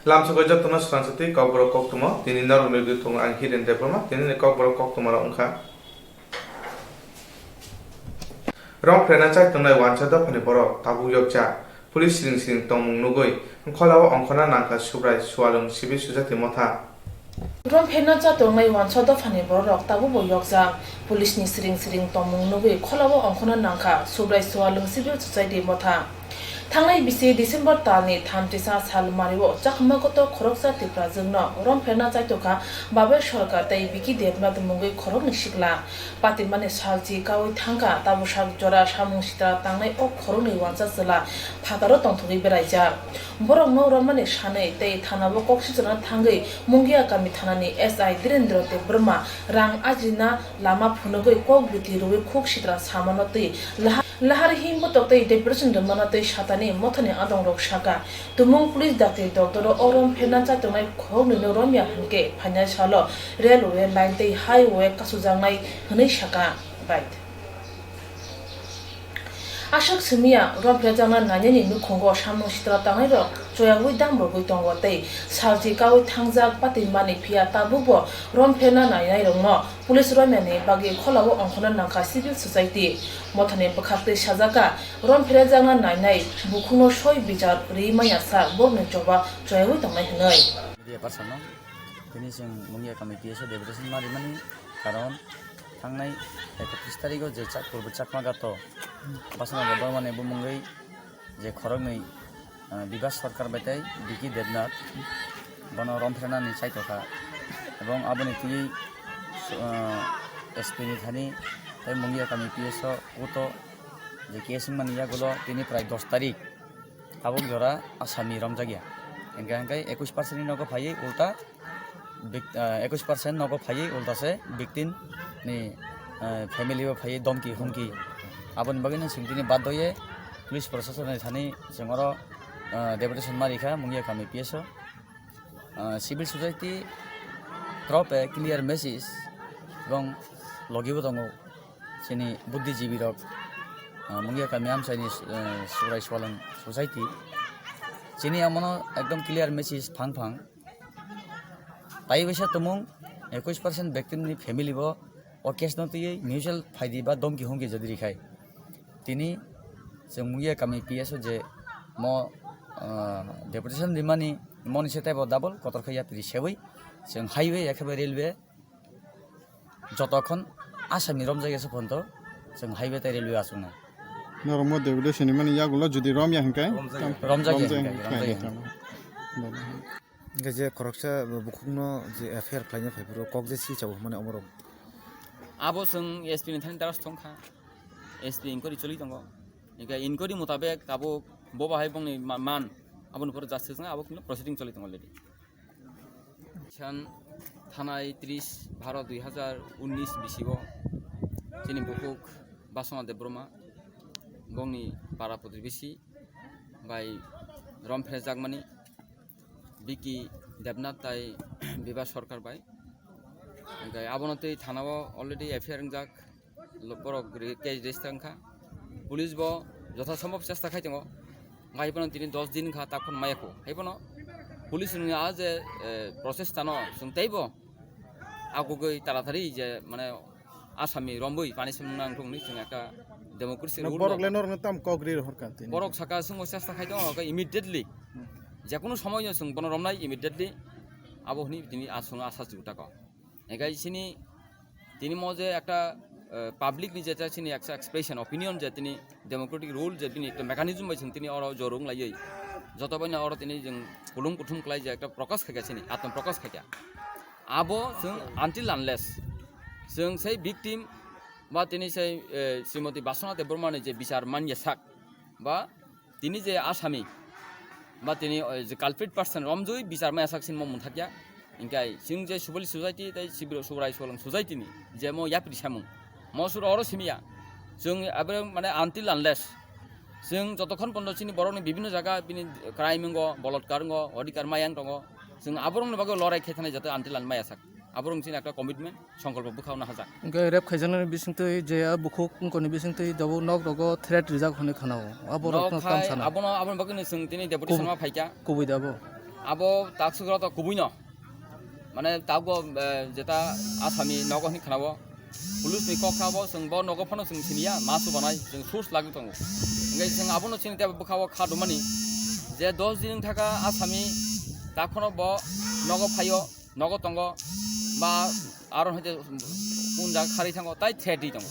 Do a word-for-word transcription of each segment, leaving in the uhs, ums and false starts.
Lamsogwi jotono swkang swtwi Kokborok koktwma, tini norok nugwi tongo ang Hiren Debbarma, tini ni Kokborok koktwma rok wngkha. Rong pherna chai tongnai wansa dophani borok tabuk yokjak, police siring siring tongmung nugwi kholao ongkhorna nangkha Subrai Sualwng Civil Society motha. Rong pherna chai tongnai wansa dophani borok tabukbo yokjak, police ni siring siring tongmung nugwi kholao ongkhorna nangkha Subrai Sualwng Civil Society motha. Thangnai bisi December talni thamchisa sal mario Chakma kotor khoroksa Tiprajwkno rong pherna chaitokha Babai Sarkar tei Biki Debnath mungwi khoroknwi sikla. Patimani salchi kaui thangkha, tabuksak jora samung sitra tangnai o khoroknwi wansa chwla phataro tongthogwi beraijak. Borokno romani sanwi tei thanao kok sichorna thangwi Mungia kami thanani S I Dhirendra Debbarma rang ajina lama phunugwi kok biti rwui khuk sitra samano twi laha-, lahar himbo toktwi depression rwmano twi satani mothani adongrok saka. Tumung police dakti doktoro o rong pherna chai tongnai khoroknwino romya hinkhe phainai salo railway line tei highway kasujaknai hwnwi saka. Right. Aswk simiya rong pherjakna nainani nukhungo samung sitra tangnairok choyagwi damrogwi tongo tei salchi kaui thangjak patimani phiya tabukbo rong pherna nainairokno police romyani bagwi kholao ongkhorna nangkha civil society. Mothani bwkhaktwi sajaka, rong pherjakna nainai bukhukno soi bichar rwi manya sak borokni choba choyagwi tongnai hwnwi. Media person no tini chwng Mungia kami P S o deputation ma rimani karon thangnai ekatris tarigo je chak purbo Chakma gato Basana Debbarmani bumungwi je khoroknwi, ah, Bibas Sarkar bai tei Biki Debnath bono rong phernani chaitokha ebong aboni twi, ah, S P ni thani tei Mungia kami P S o kuto je case wngmani yagulo tini prai dos tarik. Tabuk jora asami romjakya. Hingke, hingke ekush percent ni nogo phaiwi ulta vic-, ah, ekush percent nogo phaiwi ulta se victim ni, ah, family bo phaiwi domki humki. Aboni bagwi no chwng tini baddo ye police proshasoni thani chwng oro, ah, deputation ma rikha Mungia kami P S o. Ah, civil society drop a clear message ebong logi bo tongo. Chini buddhijibi rok, ah, Mungia kami amchaini, eh, Subrai Sualwng Society. Chini amono ekdom clear message phang phang. Tai waisa tumung ekush percent victim ni family bo o case no twiwi mutual phaidi ba domki humki jadi rikhai. Tini chwng Mungia kami P S o je mo, ah, deputation rimani moni se teibo double kotor khe yapri sewi chwng highway ekhe bai railway jotokhon asami romjak ya se phonto chwng highway tei railway achuknai. Norok mo deputation ni mani yagulo jodi romya hinkhe Romjak ya. Romjak ya hinkhe, romjak ya hinkhe. Hinkhe je khoroksa bukhukno je F I R khlaina phaiphuru kok je si chabo hwnmani omorok. Abo chwng S P ni thani daras thongkha. S P inquiry choli tongo. Hinkhe inquiry mutabek abo bo bahai bongni ma-, man aboni pore justice wngkha, abo kino proceeding choli tongo already. San thanai tris baro dui hazar unnis bisio chini bukhuk Basona Debbarma bongni para putri bisi bai rom pherjakmani Biki Debnath tai Biba Sarkar bai. Hinkhe abono twi thanao already F I R wngjak. Lo-, borok re-, case register wngkha. Police bo jotha sombhob chesta khai tongo. Wngkha hai phano tini dos din wngkha, tak phano maya kho. Hai phano police ni a je, eh, process tano chwng teibo agugwi taratari je, mane, asami rombwi pani simi nang thung ni chwng ekta democracy rule borok bo le norok tam kok ri horka tini. Borok saka chwng chesta khai tongo, hwnkhe immediately, hmm, jekono somoy no chwng bono romnai immediately, abo hwnwi tini aswng asa chuta kok. Hinkhe chini, tini mo je ekta, eh, public ni je ta chini ekta expression, opinion je tini democratic rule je tini ekta mechanism bai chwng tini oro jorung laiwi, joto bai no oro tini chwng kulung kuthum khlai je ekta prokash khaikha chini, atma prokash khaikha. Abo chwng until unless chwng sei victim ba tini sei, eh, Srimoti Basona Debbarma ni je bichar manya sak ba tini je asami ba tini, o, je culprit person romjui bichar maya sak sinmo mungthakya. Hinkhe chwng je Subali Society tei Sibir-, Subrai Sualwng Society ni je mo yapri samung, mo suro oro simiya. Chwng abro mane until unless chwng jotokhon pondo chini borokni bibhinno jaga bini crime wngo, bolotkar wngo, odhikar mayang tongo, chwng aborokni bagwi lorai khe thanai jate until unless maya sak. Aborok chini ekta commitment, songkolpo bwkha-o nahajak. Hwnkhe rape khaijaknani bisingtwi je a bukhuk wngkoni bisingtwi tabuk nok rogo threat rijak hwnwi khanao. Abo rokno tam sana. Abono, aboni bagwino chwng tini deputation ma phaikha. Kubui da bo. abo taksukra to kubui no. Mane tabgo, eh, jeta asami nogo hwnwi khwnao. Police ni kok kha bo, chwng bo nogo phano chwng siniya, ma su banai, chwng source lagwi tongo. Hingke chwng abono chini tei bwkhao kha dumani je dos din thaka asami takhono bo nogo phaio, nogo tongo, ba aro hete kun jaga kharwi thango, tai threat di tongo.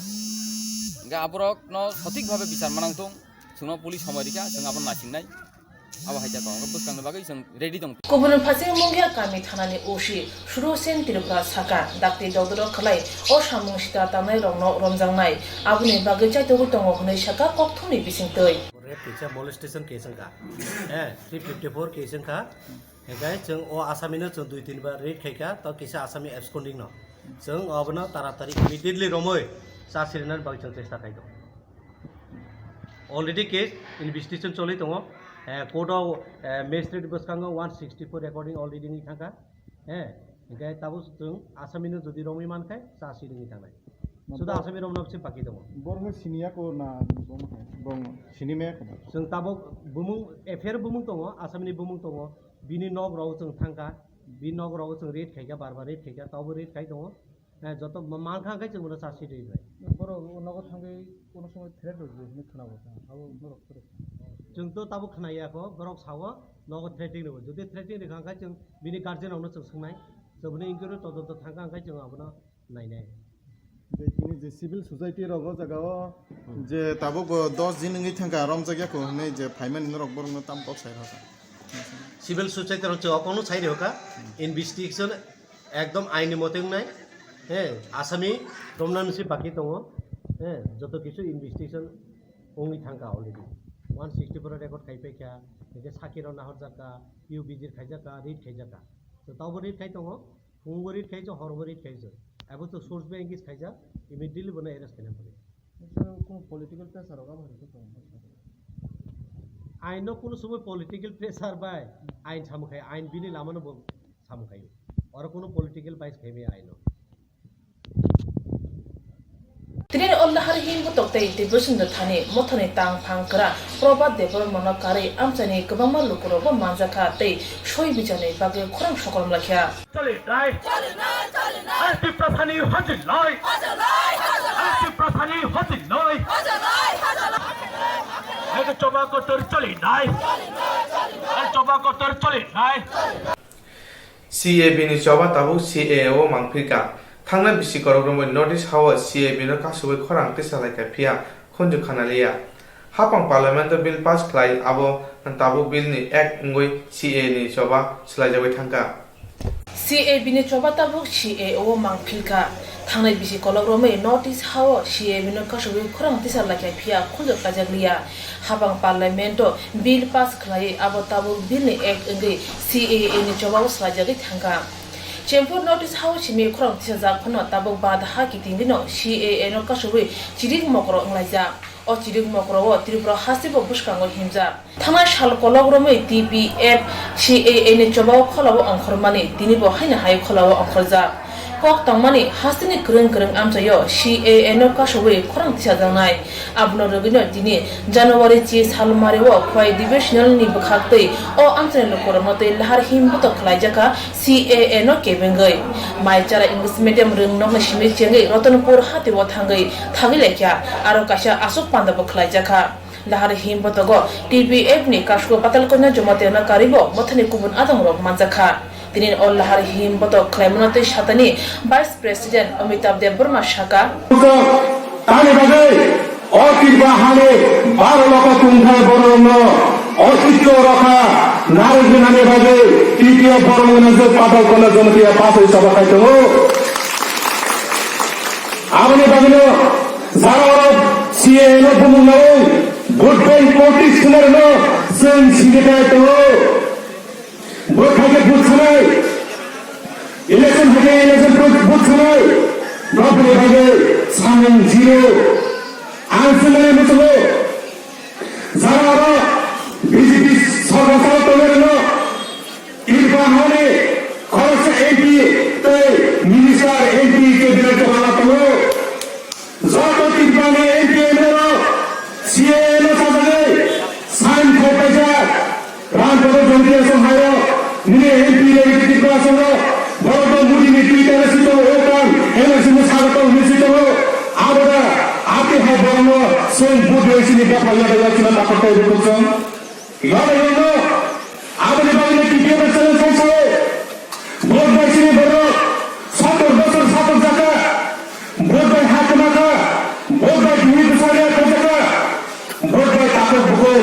Hingke aborok no sothik bhabe bichar manang tong, chwngno police somoi rikha, chwng abono nasingnai. Abo hai jak tongo, bwskangni bagwi chwng ready tong. Kubun phaising Mungia kami thanani O C Surosen Tripura saka, dakti dodoro khlai o samung sita tangnai rokno romjaknai, aboni bagwi chaitogwi tongo hwnwi saka kokthumni bisingtwi. Rape kisa molestation case wngkha, eh, three fifty four case wngkha, hingkhe chwng o asamino chwng dui tin bar raid khaikha, to kisa asami absconding no chwng obono taratari immediately romwi charge sirinani bagwi chwng chesta khai tongo. Already case investigation choli tongo. Eh, court o, eh, magistrate bwskango one sixty four recording already wngwi thangkha. Eh, hingke tabuk chwng asami no jodi romwi mankhe, cha si wngwi thangnai. Suda asami romna se baki tongo. Borokno siniya ko na bomo hai? Bomo sinimaya ko? Chwng tabuk bumung, F I R bumung tongo, asami ni bumung tongo. Bini nok rok chwng thangkha. Bini nok rok chwng raid khaikha, bar bar raid khaikha, tabuk raid khai tongo. Eh, joto ma-, mankha hwnkhe chwng bono charge sheet rwi bai. Borok o nogo thangwi kono somoi threat rwdi hwnwi khwnao ta, abo norok threat. Chwng to tabuk khwnaya kho, borok sao nogo threatening rwo. Jodi threatening rwkha hwnkhe chwng bini guardian rokno chwng swngnai, chwng bini inquiry todonto thangkha hwnkhe chwng abono nainai. Je chini je civil society rok o jaga o je tabuk bo dos din wngwi thangkha romjakya kho hwnwi je phaimani norok borokno tam kok sai rwkha. Civil society rok chwng okono sai rwkha, investigation ekdom aini mote wngnai, he, asami romnani se baki tongo, he, joto kisu investigation wngwi thangkha already. One sixty four record khai paikha, hingke sakirok nahorjakha, P U B jir khaijakha, raid khaijakha. So, taubo raid khai tongo, phungo raid khaijak, horbo raid khaijak. Abo to source bai engage khaijak, immediately bono arrest khaina pore. Kono political pressure rok abo hai khe tongo. Aino kono somoi political pressure bai ain samung khai, ain bini lamano bo samung khai. Oro kono political bias khai maya aino. Tini o lahar himbo tok tei Tiprasundra thani mothani tang phang kra Prabhat Debbarma no karwi amchaini kwbangma lukurokbo manjakha tei soi bicharni bagwi khorang sokolom laikha. Choli nai. Choli nai, choli nai. Ai Tiprasani hojil nai. Hojil nai, hojil nai. Ai Tiprasani hojil nai. Hojil nai, hojil nai. Ai choba kotor choli nai. Choli nai, choli nai. Ai choba kotor choli nai. C A B ni choba tabuk C A A o mangphirkha. Thangnai bisi korok romwi North East ha o C A B no kasugwi khorang tisa laikha phiya khunju khanaliya. Hapang Parliament o bill pass khlai abo tabuk bill ni act wngwi C A A ni choba swlaijagwi thangkha. C A B ni choba tabuk C A A o mangphilkha. Thangnai bisi kolok romwi North East ha o C A B no kasugwi khorang tisa laikha phiya khunju khlaijak liya. Hapang Parliament o bill pass khlaiwi abo tabuk bill ni act wngwi C A A ni choba o swlaijagwi thangkha. Chempur North East ha o simi khorang tisajak phano tabuk bad ha kitingwi no C A A no kasugwi chirik mokro wnglaijak. O chirik mokro o Tripura haste bo bwskango himjak. Thangnai sal kolok romwi T P F C A A ni choba o kholao ongkhormani tini bo haino hai kholao ongkhorjak. Kok tongmani hasteni kwrwng kwrwng amchaio C A A no kasugwi khorang tisajaknai. Abono rwgwino tini January chi salmari o Khowai divisional ni bwkhaktwi o amchaini lukurokno twi lahar him botok khlaijakha C A A no kebengwi. Mai chara English medium rwngnokni simi chengwi Ratanpur hatio thangwi thagwi laikha, aro kaisa aswk pandabo khlaijakha. Lahar him botogo T P F ni Kasko Patalkanya Jamatia no karwi bo mothani kubun adongrok manjakha. Tini o lahar him botok khlaimano tei satani Vice President Amitabh Debbarma saka. Tani bagwi o Tripura hani baro lokho tungthai borokno osityo rokha narwk rinani bagwi T P F borokno je Patalkanya Jamatia pathai chaba khai tongo. Aboni bagwino jara oro C A A no bumung nawi vote bank politics khwnarwno chwng sinikai tongo. Vote haikhe vote sanai, election haikhe election vote, vote sanai, nokni bagwi samung zero. Ang swngmani muchungo, jara oro B J P sorkar salo tongwi rwno, Tripura hani khoroksa M P tei minister, M P, cabinet kwbangma tongo. Joto Tripura ni M P M L A rok C A A no sajagwi sign khai paijak, Ram Prasad Jamatia song hai rok. Eno sini sago tong hinwi si tongo. Aboda ati hai borokno chwng vote rwi sini bopha yada yachina takhuk tei bukuchwng. Yada yano aboni bagwi T P F challenge khai sao. Vote bai sini borok sotor bosor satok jaka. Vote bai ha kwma kha. Vote bai bihik bwsarya khaijaka. Vote bai takhuk bukhuk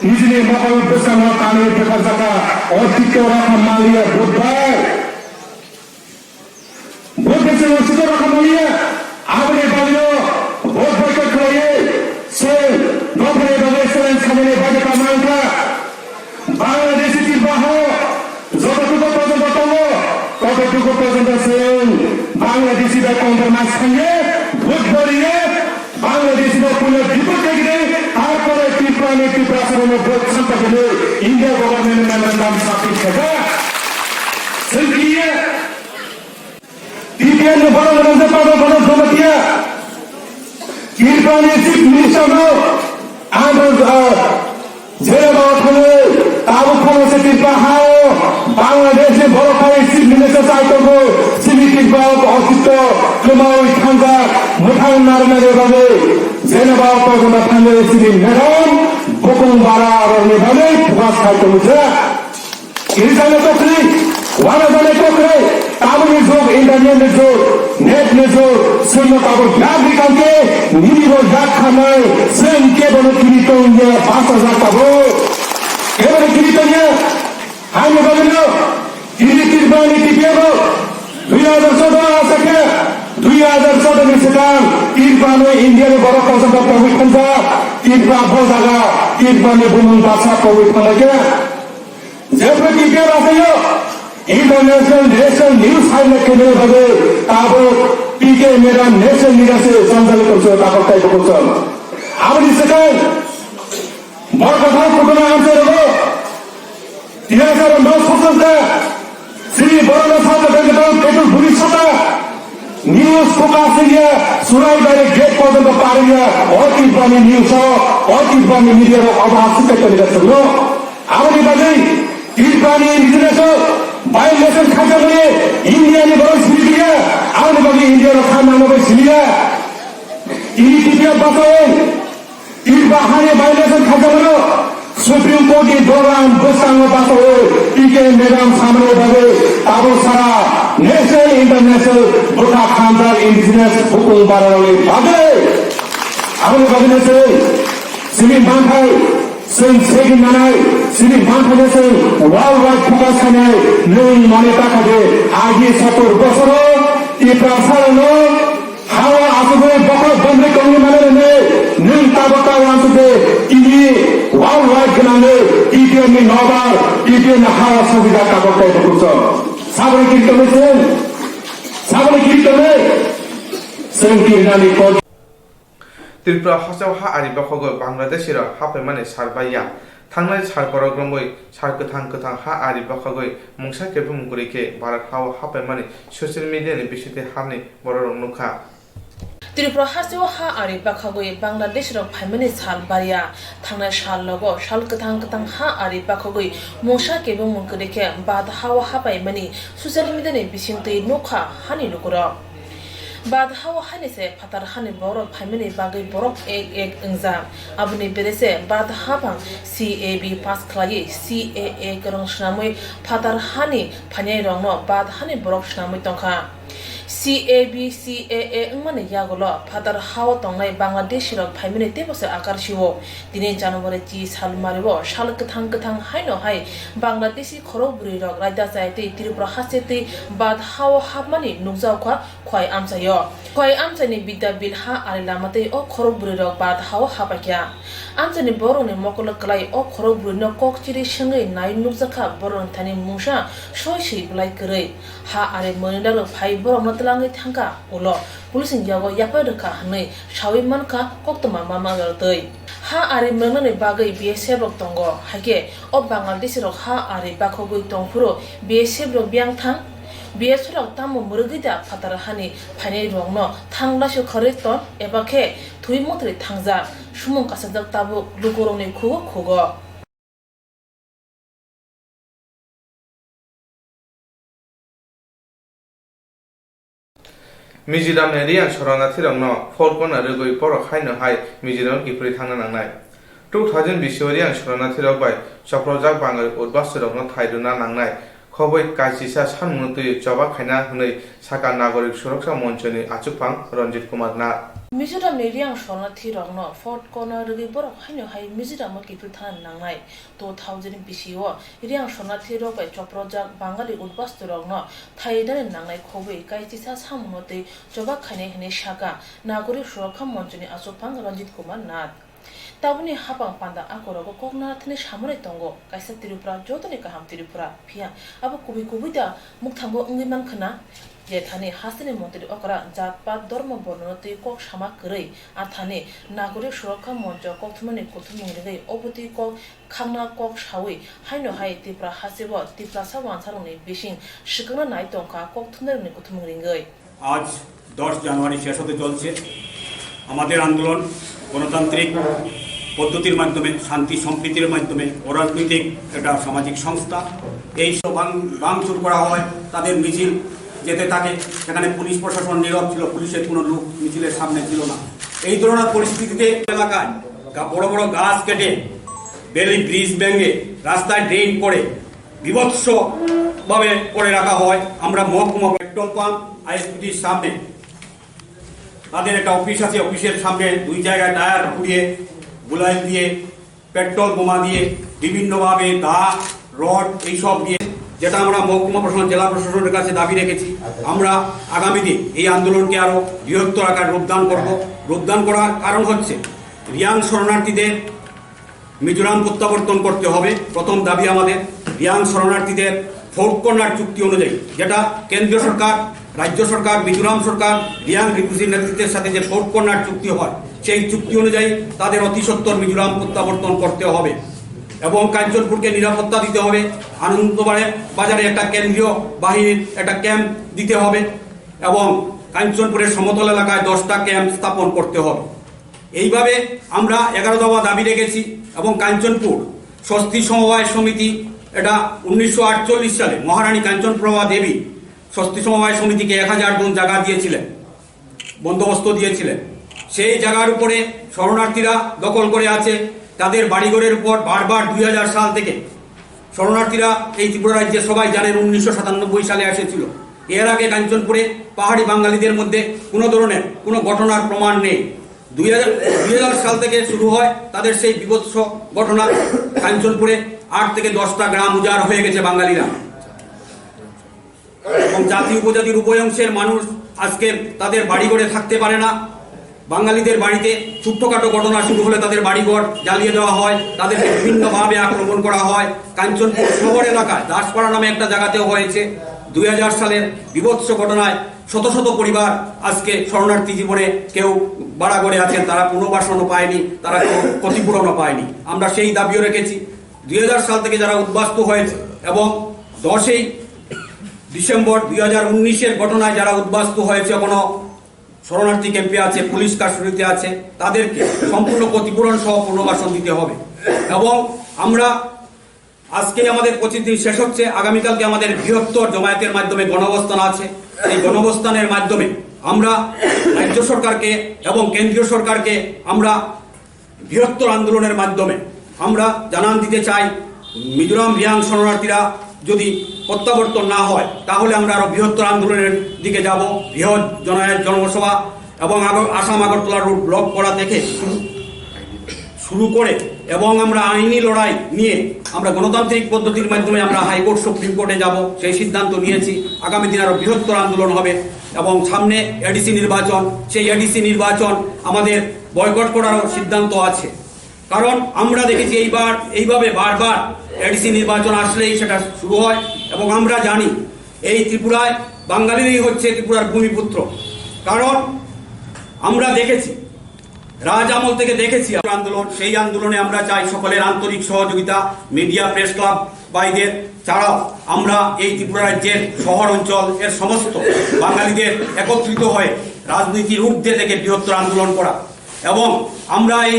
nijini mokol bwskango tanwi bwkharjaka. O tikto rakha maliya vote bai. Vote bai chwng sito rakha maliya. Aboni bagwino vote boycott khlaiwi chwng dophani bagwi challenge khainani bagwi tamo wngkha. Bangladeshi Tripura hao jototuko porjonto tongo, tototuko porjonto chwng Bangladeshi bai compromise khainai, vote boriye, Bangladeshi no puila deport khaigini, tarpore Tripura ni Tripura sarano vote santa gini, India government ni memorandum submit khaijak. Chwng kiye T P F ni borok rwngjak Padma Pradhan Jamatia, Tripura ni Chief Minister no ang, ah, jera bawa thangwi tabuk phano se Tripura hao Bangladesh ni borok hai Chief Minister chai tongo, chini Tripura o ostitto kwmawi thangjak mwthang narwknani bagwi jera bawa Padma thangwi chini madam bukung bara rokni bagwi focus khai tongjak. Kirijana tokri, wana jana tokri, tabuni jog, internet ni jog, net ni jog, sengno tabuk yak rikangke, nini bo yak khamai, seng kebono kiri tongya, basa jak tabuk. Kebono kiri tongya, hani bagwino, kiri Tripura ni T P F o, dui hajar choudo asake, dui hajar choudo ni swkang, Tripura no India ni borok kosom ta pogwi thangjak, Tripura bo jaga, Tripura ni bumung basa pogwi thanglaiya. Jepre T P F asayo international national news highlight khainani bagwi tabuk P K madam national leader se sanjali tongso tabuk tai bukuchwng. Aboni swkang borok kothok kutung amchai rogo tiyasa rondo sosok da sini borok no sata dengketong ketul buri sata. News focus area, Surai bai gate porjonto pariya, o Tripura ni news o, o Tripura ni media rok obo aswk kaitor ni gathok no. Aboni bagwi Tripura ni indigenous o violation khaijak mani India ni borok siri kiriya, aboni bagwi India rok kha nangma bai siliya. Ini T P F basai. Tripura hani violation khaijak mano, Supreme Court ni dogan bwskango bachaui P K madam samani bagwi tabuk sara national international bwkha khanjak indigenous bukung bararokni bagwi. Aboni bagwino chwng chini manthai, chwng segwi manai, chini manthaino chwng world wide focus khainai, nwng mane ta kha de, agi sotor bosoro Tiprasarokno Hao asugwi bokhok bomri tongwi mano rwngwi nwng tabuk ta uansuk de tini world wide gwnangwi T P F ni nobar, T P F ni hao sogwida tabuk tei bukuchwng. Saboni kiri tongwi chwng, saboni kiri tongwi chwng kirinani kok. Tripura hasteo ha ari bokhogwi Bangladeshi rok haphaimani sal baiya. Thangnai sal borok romwi sal kwthang kwthang ha ari bokhogwi mungsa kebengmung kwrwi khe Bharat hao haphaimani social media ni bisingtwi hani borok rok nukha. Tripura hasteo ha ari bakhogwi Bangladesh rok phaimani sal barya. Thangnai sal logo sal kwthang kwthang ha ari bakhogwi mungsa kebengmung kwrwi khe Bharat hao haphaimani social media ni bisingtwi nukha hani lukurok. Bharat hao haini se phatar hani borok phaimani bagwi borok ek ek wngjak. Aboni bere se Bharat haphang C A B pass khlaiwi C A A kwrwng swnamwi phatar hani phainai rokno Bharat hani borok swnamwi tongkha. C A B, C A A wngmani yagulo phatar hao tongnai Bangladeshi rok phaimani teibo se akar sio. Tini January chi sal mario sal kwthang kwthang haino hai Bangladeshi khorok bwrwi rok raida chaya tei Tripura haste tei Bharat hao hapmani nukjak kha Khwai amchaio. Khwai amchaini Bidya Bil ha ari lama tei o khorok bwrwi rok Bharat hao hapaikha. Amchaini borokni mokolo kwlai o khorok bwrwino kok chiri swngwi nai nukjakha borokni thani mungsa soi swi bwlai kwrwi. Ha ari mwnwino phai borokno twlangwi thangkha ulo police ni yago yaphai rwkha hwnwi sawi mankha koktwma mama rwtwi. Ha ari mwnwini bagwi B S F rok tongo, haikhe o Bangladeshi rok ha ari bakhogwi tongphuru B S F rok biyang thang? B S F rok tamo mwrwgwi da phatar hani phainai rokno thang laisio kharwi ton eba khe thwi mwthri thangjak, sumung kasajak tabuk lukurokni khugo khugo. Mizoramni Reang shoranathirokno four corner rwgwi borok haino hai Mizoram kiphilwi thangna nangnai. Two thousand bisi o Reang shoranathirok bai chopropjak Bangali udbastirokno thai rwna nangnai khobwi kaisisa samungno twi choba khaina hwnwi sakha Nagorik Suroksa Monchoni achukphang Ranjit Kumar Nath. Mizoramni Reang shoranathirokno four corner rwgwi borok haino hai Mizoramo kiphilwi thangna nangnai. Two thousand bisi o Reang shoranathirok bai chopropjak Bangali udbastirokno thainani nangnai khobwi kaisisa samungno twi choba khainai hwnwi sakha Nagorik Suroksa Monchoni achukphang Ranjit Kumar Nath. Tabukni hapang panda akorok o kok narwkthani samani tongo kaisa Tripura jotoni kaham Tripura, phiya abo kubui kubui da mukthango wngwi mankha na? Jethani hasteni montri okra jat pat dormo bornono twi kok sama kwrwi athani Nagorik Suroksa Moncho kokthumani kuthumung ringwi obo twi kok khangna kok sawi haino hai Tripura hasteo Tiprasa wansarokni bising swkangna nai tongkha kokthumnairokni kuthumung ringwi. আজ দশ জানুয়ারি শেষ হতে চলছে। আমাদের আন্দোলন গণতান্ত্রিক পদ্ধতির মাধ্যমে, শান্তি সম্প্রীতির মাধ্যমে, অরাজনৈতিক একটা সামাজিক সংস্থা। এই সব ভাঙ-, ভাঙচুর করা হয়, তাদের মিছিল যেতে থাকে, সেখানে পুলিশ প্রশাসন নীরব ছিল, পুলিশের কোনো লোক মিছিলের সামনে ছিল না। এই ধরনের পরিস্থিতিতে এলাকায় গা-, বড় বড় গাছ কেটে, বেলি ব্রিজ ভেঙে, রাস্তায় ড্রেন করে, বিভৎসভাবে করে রাখা হয়। আমরা মহকুমা পেট্রোল পাম্প আইএসপিটির সামনে, তাদের একটা অফিস আছে, অফিসের সামনে দুই জায়গায় টায়ার পুড়িয়ে, গুলাইল দিয়ে, পেট্রোল বোমা দিয়ে, বিভিন্নভাবে দা, রড এইসব দিয়ে, যেটা আমরা মহকুমা প্রশাসন, জেলা প্রশাসনের কাছে দাবি রেখেছি। আমরা আগামী দিন এই আন্দোলনকে আরো বৃহত্তর আকার রূপদান করব। রূপদান করার কারণ হচ্ছে রিয়াং শরণার্থীদের মিজোরাম প্রত্যাবর্তন করতে হবে। প্রথম দাবি আমাদের রিয়াং শরণার্থীদের ফোর কর্নার চুক্তি অনুযায়ী, যেটা কেন্দ্রীয় সরকার, রাজ্য সরকার, মিজোরাম সরকার, রিয়াং রিফিউজি নেতৃত্বের সাথে যে ফোর কর্নার চুক্তি হয়, সেই চুক্তি অনুযায়ী তাদের অতি সত্বর মিজোরাম প্রত্যাবর্তন করতে হবে এবং কাঞ্চনপুরকে নিরাপত্তা দিতে হবে। আনন্দবাজারে একটা কেন্দ্রীয় বাহিনীর একটা ক্যাম্প দিতে হবে এবং কাঞ্চনপুরের সমতল এলাকায় দশটা ক্যাম্প স্থাপন করতে হবে। এইভাবে আমরা এগারো দফা দাবি রেখেছি এবং কাঞ্চনপুর স্বস্তি সমবায় সমিতি, এটা উনিশশো আটচল্লিশ সালে মহারানী কাঞ্চনপ্রভা দেবী স্বস্তি সমবায় সমিতিকে এক হাজার জন জায়গা দিয়েছিলেন, বন্দোবস্ত দিয়েছিলেন। সেই জায়গার উপরে শরণার্থীরা দখল করে আছে। তাদের বাড়িঘরের উপর বারবার দুই হাজার সাল থেকে শরণার্থীরা এই ত্রিপুরা রাজ্যে, সবাই জানেন, উনিশশো সাতানব্বই সালে এসেছিল। এর আগে কাঞ্চনপুরে পাহাড়ি বাঙালিদের মধ্যে কোনো ধরনের কোনো ঘটনার প্রমাণ নেই। দুই হাজার, দুই হাজার সাল থেকে শুরু হয় তাদের সেই বীভৎস ঘটনা। কাঞ্চনপুরে আট থেকে দশটা গ্রাম উজাড় হয়ে গেছে বাঙালিরা। এবং জাতি উপজাতির উভয় অংশের মানুষ আজকে তাদের বাড়িঘরে থাকতে পারে না। বাঙালিদের বাড়িতে ছোট্টখাটো ঘটনা শুরু হলে তাদের বাড়িঘর জ্বালিয়ে দেওয়া হয়, তাদেরকে বিভিন্নভাবে আক্রমণ করা হয়। কাঞ্চনপুর শহর এলাকায় দাসপাড়া নামে একটা জায়গাতেও হয়েছে। দুই হাজার সালের বীভৎস ঘটনায় শত শত পরিবার আজকে শরণার্থী জীবনে কেউ ভাড়া ঘরে আছেন, তারা পুনর্বাসনও পায়নি, তারা কোনো ক্ষতিপূরণও পায়নি। আমরা সেই দাবিও রেখেছি। দুই হাজার সাল থেকে যারা উদ্বাস্তু হয়েছে এবং দশই ডিসেম্বর দুই হাজার উনিশের ঘটনায় যারা উদ্বাস্তু হয়েছে, কোনো শরণার্থী ক্যাম্পে আছে, পুলিশ কাস্টডিতে আছে, তাদেরকে সম্পূর্ণ ক্ষতিপূরণ সহ পুনর্বাসন দিতে হবে। এবং আমরা আজকে আমাদের পঁচিশ দিন শেষ হচ্ছে, আগামীকালকে আমাদের বৃহত্তর জমায়েতের মাধ্যমে গণঅবস্থান আছে। এই গণঅবস্থানের মাধ্যমে আমরা রাজ্য সরকারকে এবং কেন্দ্রীয় সরকারকে আমরা বৃহত্তর আন্দোলনের মাধ্যমে আমরা জানান দিতে চাই, মিজোরাম রিয়াং শরণার্থীরা যদি প্রত্যাবর্তন না হয়, তাহলে আমরা আরো বৃহত্তর আন্দোলনের দিকে যাব। বৃহৎ জনসভা এবং আগর-, আসাম আগরতলা রোড ব্লক করা থেকে শুরু, শুরু করে এবং আমরা আইনি লড়াই নিয়ে আমরা গণতান্ত্রিক পদ্ধতির মাধ্যমে আমরা হাইকোর্ট, সুপ্রিম কোর্টে যাব, সেই সিদ্ধান্ত নিয়েছি। আগামী দিন আরো বৃহত্তর আন্দোলন হবে এবং সামনে এডিসি নির্বাচন, সেই এডিসি নির্বাচন আমাদের বয়কট করারও সিদ্ধান্ত আছে। কারণ আমরা দেখেছি এইবার এইভাবে বারবার এডিসি নির্বাচন আসলেই সেটা শুরু হয় এবং আমরা জানি এই ত্রিপুরায় বাঙালিরাই হচ্ছে ত্রিপুরার ভূমিপুত্র। কারণ আমরা দেখেছি, রাজ আমল থেকে দেখেছি আন্দোলন, সেই আন্দোলনে আমরা চাই সকলের আন্তরিক সহযোগিতা। মিডিয়া, প্রেস ক্লাব ভাইদের ছাড়াও আমরা এই ত্রিপুরা রাজ্যের শহর অঞ্চল এর সমস্ত বাঙালিদের একত্রিত হয়ে রাজনীতির ঊর্ধ্বে থেকে বৃহত্তর আন্দোলন করা এবং আমরা এই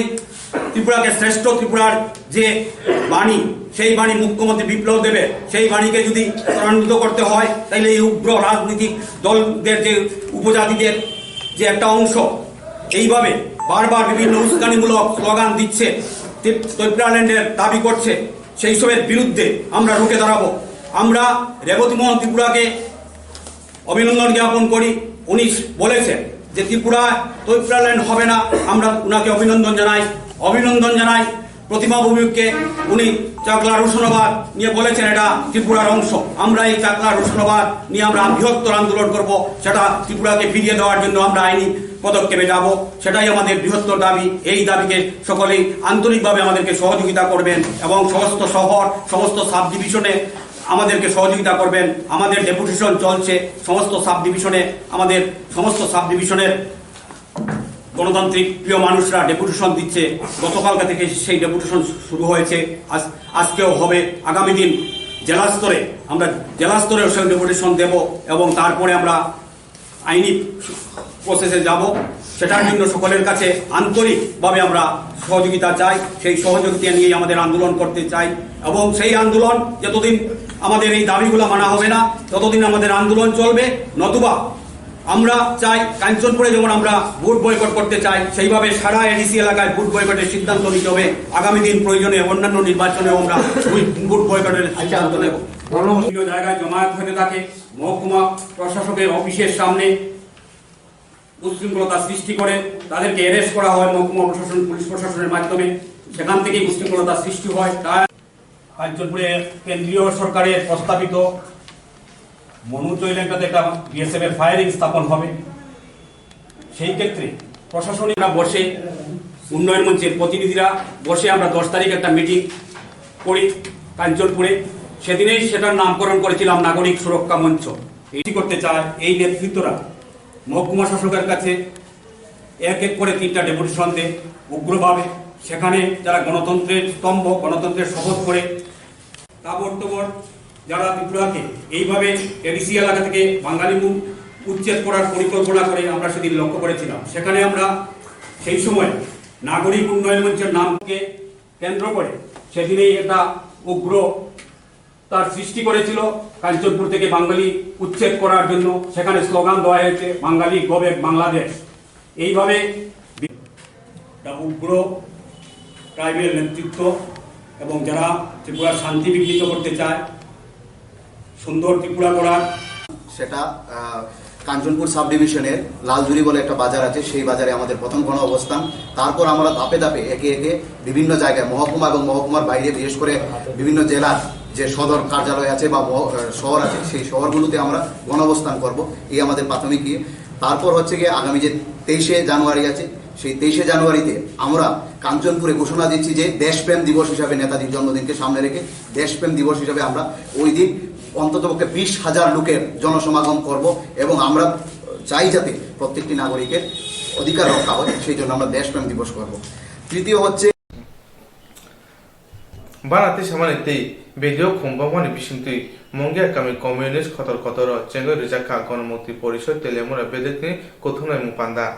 ত্রিপুরাকে শ্রেষ্ঠ ত্রিপুরার যে বাণী, সেই বাণী মুখ্যমন্ত্রী বিপ্লব দেবের, সেই বাণীকে যদি ত্বরান্বিত করতে হয়, তাহলে এই উগ্র রাজনৈতিক দলদের, যে উপজাতিদের যে একটা অংশ এইভাবে বারবার বিভিন্ন উস্কানিমূলক স্লোগান দিচ্ছে, তি-, ত্রিপুরাল্যান্ডের দাবি করছে, সেই সবের বিরুদ্ধে আমরা রুখে দাঁড়াবো। আমরা রেবতী মোহন ত্রিপুরাকে অভিনন্দন জ্ঞাপন করি। উনি বলেছেন যে ত্রিপুরা, ত্রিপুরাল্যান্ড হবে না। আমরা উনাকে অভিনন্দন জানাই, অভিনন্দন জানাই। প্রতিমা ভৌমিককে, উনি চাকলা রোশনাবাদ নিয়ে বলেছেন এটা ত্রিপুরার অংশ। আমরা এই চাকলা রোশনাবাদ নিয়ে আমরা বৃহত্তর আন্দোলন করব, সেটা ত্রিপুরাকে ফিরিয়ে দেওয়ার জন্য আমরা আইনি পদক্ষেপে যাব। সেটাই আমাদের বৃহত্তর দাবি। এই দাবিকে সকলেই আন্তরিকভাবে আমাদেরকে সহযোগিতা করবেন এবং সমস্ত শহর, সমস্ত সাব ডিভিশনে আমাদেরকে সহযোগিতা করবেন। আমাদের ডেপুটেশন চলছে সমস্ত সাব ডিভিশনে, আমাদের সমস্ত সাব ডিভিশনের গণতান্ত্রিক প্রিয় মানুষরা ডেপুটেশন দিচ্ছে। গতকালকে থেকে সেই ডেপুটেশন শুরু হয়েছে, আজ, আজকেও হবে। আগামী দিন জেলা স্তরে, আমরা জেলা স্তরেও সেই ডেপুটেশন দেব এবং তারপরে আমরা আইনি প্রসেসে যাব। সেটার জন্য সকলের কাছে আন্তরিকভাবে আমরা সহযোগিতা চাই। সেই সহযোগিতা নিয়েই আমাদের আন্দোলন করতে চাই এবং সেই আন্দোলন যতদিন আমাদের এই দাবিগুলো মানা হবে না, ততদিন আমাদের আন্দোলন চলবে। নতুবা আমরা চাই কাঞ্চনপুরে যেমন আমরা ভোট বয়কট করতে চাই, সেইভাবে সারা এডিসি এলাকায় ভোট বয়কটের সিদ্ধান্ত নিতে হবে। আগামী দিন প্রয়োজনে অন্যান্য নির্বাচনেও আমরা ভোট, ভোট বয়কটের সিদ্ধান্ত নেব। বিভিন্ন জায়গায় জমায়েত হতে থাকে। মহকুমা প্রশাসকের অফিসের সামনে উচ্ছৃঙ্খলতা সৃষ্টি করে, তাদেরকে অ্যারেস্ট করা হয় মহকুমা প্রশাসন, পুলিশ প্রশাসনের মাধ্যমে। সেখান থেকেই উচ্ছৃঙ্খলতা সৃষ্টি হয়। তাই কাঞ্চনপুরে কেন্দ্রীয় সরকারের প্রস্তাবিত মনু চৈলেঙ্কাতে একটা বিএসএফ এর ফায়ারিং স্থাপন হবে। সেই ক্ষেত্রে প্রশাসনিকরা বসে, উন্নয়ন মঞ্চের প্রতিনিধিরা বসে আমরা দশ তারিখ একটা মিটিং করি কাঞ্চনপুরে। সেদিনেই সেটার নামকরণ করেছিলাম নাগরিক সুরক্ষা মঞ্চ। এটি করতে চায় এই নেতৃত্বরা মহকুমা শাসকের কাছে এক এক করে তিনটা ডেপুটেশন দেয় উগ্রভাবে। সেখানে যারা গণতন্ত্রের স্তম্ভ, গণতন্ত্রের শপথ করে, তাবড় তোবড় যারা ত্রিপুরাকে এইভাবে এডিসি এলাকা থেকে বাঙালি মু-, উচ্ছেদ করার পরিকল্পনা করে আমরা সেদিন লক্ষ্য করেছিলাম। সেখানে আমরা সেই সময় নাগরিক উন্নয়ন মঞ্চের নামকে কেন্দ্র করে সেদিনেই একটা উগ্র তার সৃষ্টি করেছিল কাঞ্চনপুর থেকে বাঙালি উচ্ছেদ করার জন্য। সেখানে স্লোগান দেওয়া হয়েছে, "বাঙালি গো ব্যাক বাংলাদেশ।" এইভাবে বি-, উগ্র ট্রাইবেল নেতৃত্ব এবং যারা ত্রিপুরার শান্তি বিঘ্নিত করতে চায়, সুন্দর ত্রিপুরা গড়ার সেটা, আহ, কাঞ্চনপুর সাব ডিভিশনের লালজুরি বলে একটা বাজার আছে, সেই বাজারে আমাদের প্রথম গণ অবস্থান। তারপর আমরা ধাপে ধাপে একে একে বিভিন্ন জায়গায়, মহকুমা এবং মহকুমার বাইরে, বিশেষ করে বিভিন্ন জেলার যে সদর কার্যালয় আছে বা মহ-, আহ, শহর আছে, সেই শহরগুলোতে আমরা গণ অবস্থান করব। এই আমাদের প্রাথমিক ইয়ে। তারপর হচ্ছে গিয়ে আগামী যে তেইশে জানুয়ারি আছে, সেই তেইশে জানুয়ারিতে আমরা কাঞ্চনপুরে ঘোষণা দিচ্ছি যে দেশপ্রেম দিবস হিসাবে, নেতাজির জন্মদিনকে সামনে রেখে দেশপ্রেম দিবস হিসাবে আমরা ওই দিন অন্ততপক্ষে বিশ হাজার লোকের জনসমাগম করব এবং আমরা চাই যাতে প্রত্যেকটি নাগরিকের অধিকার রক্ষা হয়, সেই জন্য আমরা দেশপ্রেম দিবস করব। তৃতীয় হচ্ছে Bana tei samani tei video khum bangmani bisingtwi Mungia kami communist kotor kotor o chengwi rijak kha Ganamukti Porishad Teliamura bedekni kuthumnai mung panda.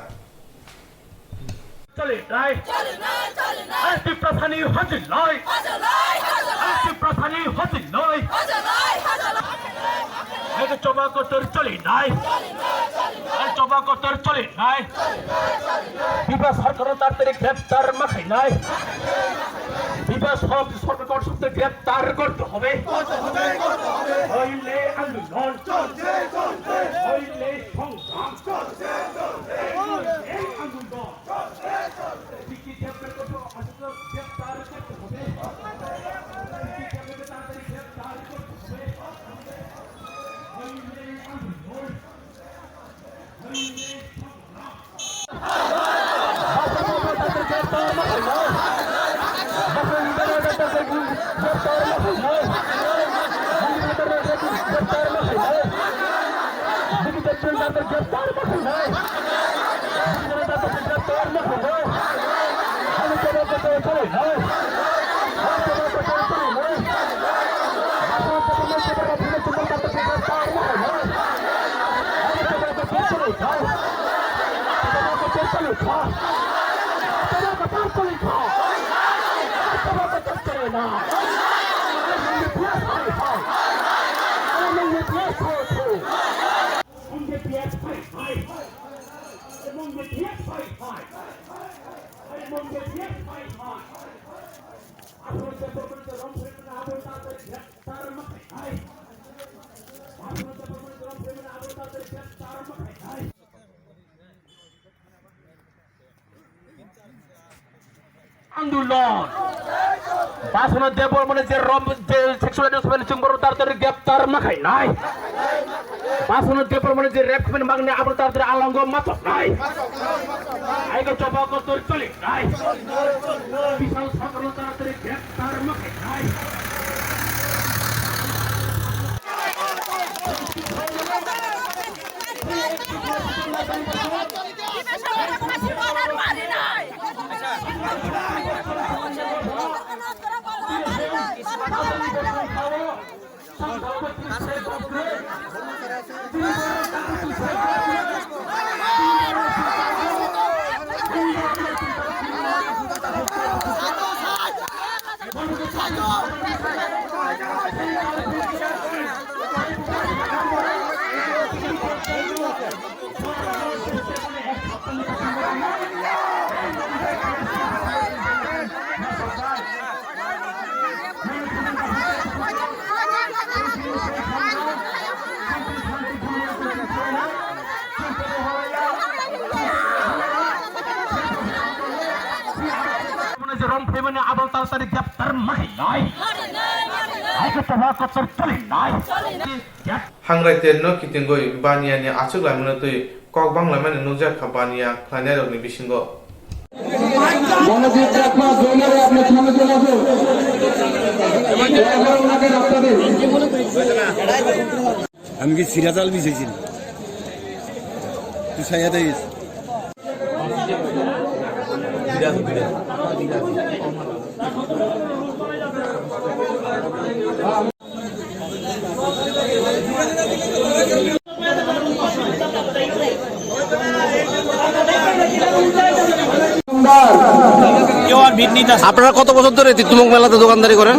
চলে নাই। চলে নাই, চলে নাই। আর তীব্র থানি হজে নয়। হজে নয়, হজে নয়। আর তীব্র থানি হজে নয়। হজে নয়, হজে নয়। এই যে জবা কতর চলে নাই। চলে নাই, চলে নাই। আর জবা কতর চলে নাই। চলে নাই, চলে নাই। বিভাস সরকার তাড়াতাড়ি গ্রেপ্তার মাখাই নাই। বিভাস সব সরকার সবকে গ্রেপ্তার করতে হবে। করতে হবে, করতে হবে। হইলে আন্দোলন চলছে, চলছে। হইলে সংগ্রাম চলছে, চলছে। এই আন্দোলন গ্রেপ্তার আন্দোলন। বাসনা দেববর্মনের যে রম-, যে sexual harassment chwng borok taratari greptar ma khainai. বাসনা দেববর্মনের যে rape magni abo taratari alango matok nai. Aiko choba kotor choli nai. Bisal sakalo taratari greptar ma khainai. Hangrai terno kitingwi baniya ni achuk laimano twi kok bang laimani nukjak kha baniya khlainairokni bisingo. Manojit চাকমা জৈনারে আপনার সামনে চলে আসুন। দয়া করে ওনাকে রাস্তা দিন। আমি কি সিরাজ আলভি চাইছি? তুই সাইয়া দেখিস। কেউ আর ভিড় নিতে আসে না। আপনারা কত বছর ধরে তিতুমুখ মেলাতে দোকানদারি করেন?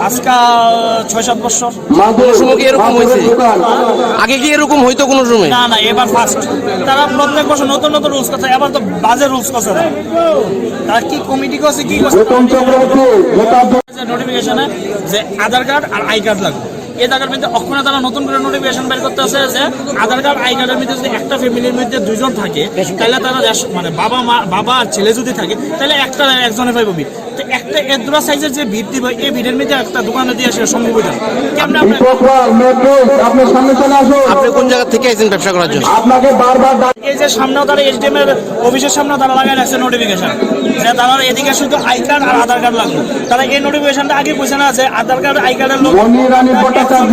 আজকাল ছয় সাত বছর। কোনো সময় কি এরকম হয়েছে? আগে কি এরকম হইতো কোনো সময়? না, না, এবার ফার্স্ট। তারা প্রত্যেক বছর নতুন নতুন রুলস করছে, এবার তো বাজে রুলস করছে তারা। তারা কি কমিটি করছে, কি করছে? নোটিফিকেশনে যে আধার কার্ড আর আই কার্ড লাগবে। এই জায়গার মধ্যে অক্ষণে তারা নতুন করে নোটিফিকেশন বের করতে আছে যে আধার কার্ড, আই কার্ডের মধ্যে যদি একটা ফ্যামিলির মধ্যে দুইজন থাকে, তাহলে তারা রেশ-, মানে বাবা মা, বাবা আর ছেলে যদি থাকে, তাহলে একটা একজনে পাইব ভিড়। তো একটা এদ্রা সাইজের যে ভিড় দিব, এই ভিড়ের মধ্যে একটা দোকানে দিয়ে আসলে সম্ভব হইতো না। কেমনে আমরা দীপক রায়, মেট্রিক, আপনি সামনে চলে আসুন। আপনি কোন জায়গা থেকে আইছেন ব্যবসা করার জন্য? আপনাকে বারবার ডাক- এই যে সামনেও তারা এসডিএম এর অফিসের সামনে তারা লাগাই রাখছে নোটিফিকেশন যে তারা এদিকে শুধু আই কার্ড আর আধার কার্ড লাগবে। তারা এই নোটিফিকেশনটা আগে বুঝে না যে আধার কার্ড, আই কার্ডের লোক মণি রানী ভট্টাচার্য,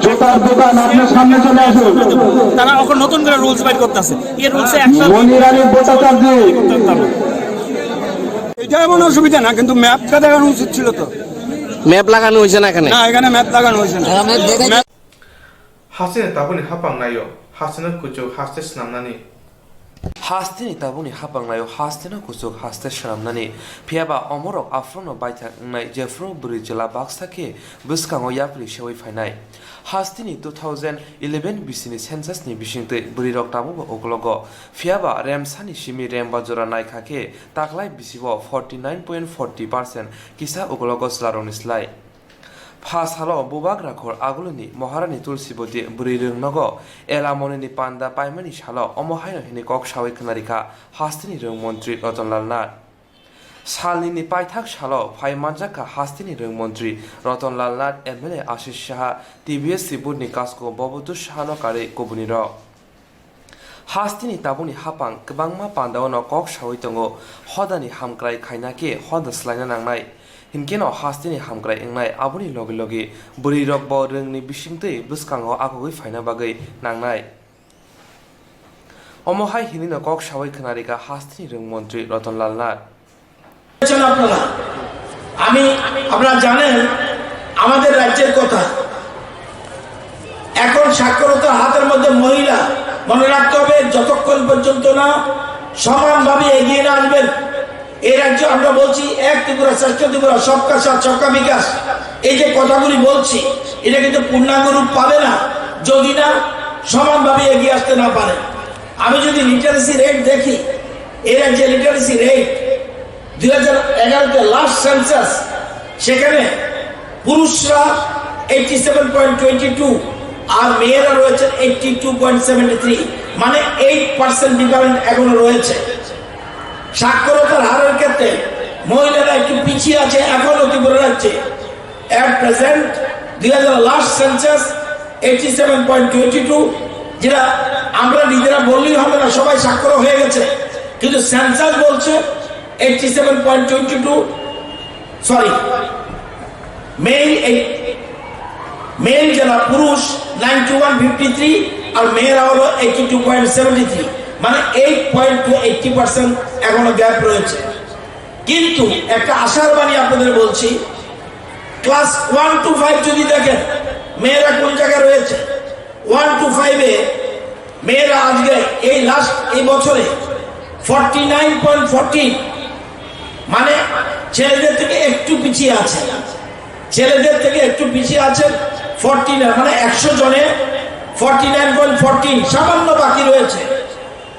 জুতার দোকান, আপনার সামনে চলে আসুন। তারা এখন নতুন করে রুলস বাইর করতেছে। এই রুলসে একটা মণি রানী ভট্টাচার্য। এটা এমন অসুবিধা না, কিন্তু ম্যাপটা দেখানো উচিত ছিল তো। ম্যাপ লাগানো হয়েছে না এখানে? না, এখানে ম্যাপ লাগানো হয়েছে না। Map Hasteni tabukni hapang naio, hasteno kuchuk haste swnamnani. Hasteni tabukni hapang naio, hasteno kuchuk haste swnamnani. Phiyaba omorok aphurno baithang wngnai, jephuru bwrwi chwla baksa khe bwskango yapri sewi phainai. Hasteni two thousand eleven bisini census ni bisingtwi bwrwirok tabukbo ukologo. Phiyaba remsani simi remba jora naikha khe taklai bisibo forty nine point forty percent kisa ukologo chwlarokni slai. Pha salo bubagra khor agulini Maharani Tulsiboti bwrwi rwng nogo ela monini panda paimani salo omo haino hini kok sawi khwnarikha hasteni rwng montri Ratanlal Nath. Salnini paithak salo phai manjakha hasteni rwng montri Ratanlal Nath, M L A Ashish Saha, T B S Sibutni kasko Bobotu Sahano karwi kubunirok. Hasteni tabukni hapang kwbangma pandao no kok sawi tongo, hodani hamkrai khaina khe hoda swlaina nangnai. Hinkhe no hasteni hamkrai wngnai, aboni loge loge bwrwi rok bo rwngni bisingtwi bwskango akugwi phaina bagwi nangnai. Omo hai hinwi no kok sawi khwnarikha hasteni rwng montri Ratanlal Nath. বলছেন আপনারা, আমি, আপনারা জানেন আমাদের রাজ্যের কথা। এখন সাক্ষরতার হাতের মধ্যে মহিলা, মনে রাখতে হবে, যতক্ষণ পর্যন্ত না সমানভাবে এগিয়ে না আসবেন, এই রাজ্য আমরা বলছি এক ত্রিপুরা, শ্রেষ্ঠ ত্রিপুরা, সবকা সাথ, সবকা বিকাশ, এই যে কথাগুলি বলছি, এটা কিন্তু পূর্ণাঙ্গ রূপ পাবে না যদি না সমানভাবে এগিয়ে আসতে না পারে। আমি যদি লিটারেসি রেট দেখি, এই রাজ্যে লিটারেসি রেট দুই হাজার এগারোতে লাস্ট সেন্সাস, সেখানে পুরুষরা eighty seven point twenty two আর মেয়েরা রয়েছে eighty two point seventy three, মানে এইট পার্সেন্ট ডিফারেন্ট এখনো রয়েছে। সাক্ষরতার হারের ক্ষেত্রে মহিলারা একটু পিছিয়ে আছে এখনো ত্রিপুরা রাজ্যে। অ্যাট প্রেজেন্ট, দুই হাজার last census eighty seven point twenty two, যেটা আমরা নিজেরা বললেই হবে না, সবাই স্বাক্ষর হয়ে গেছে, কিন্তু সেন্সাস বলছে eighty seven point twenty two, sorry, male এই মেল যারা পুরুষ নাইনটি ওয়ান ফিফটি থ্রি, আর মেয়েরা হলো eighty two point seventy three, মানে eight point two eighty percent এখনো গ্যাপ রয়েছে। কিন্তু একটা আশার বাণী আপনাদের বলছি, ক্লাস ওয়ান টু ফাইভ যদি দেখেন মেয়েরা কোন জায়গায় রয়েছে, ওয়ান টু ফাইভে মেয়েরা আজকে এই লাস্ট এই বছরে ফর্টি নাইন পয়েন্ট ফোরটিন, মানে ছেলেদের থেকে একটু পিছিয়ে আছে, ছেলেদের থেকে একটু পিছিয়ে আছে ফর্টি নাইন, মানে একশো জনে ফর্টি নাইন পয়েন্ট ফোরটিন, সামান্য বাকি রয়েছে।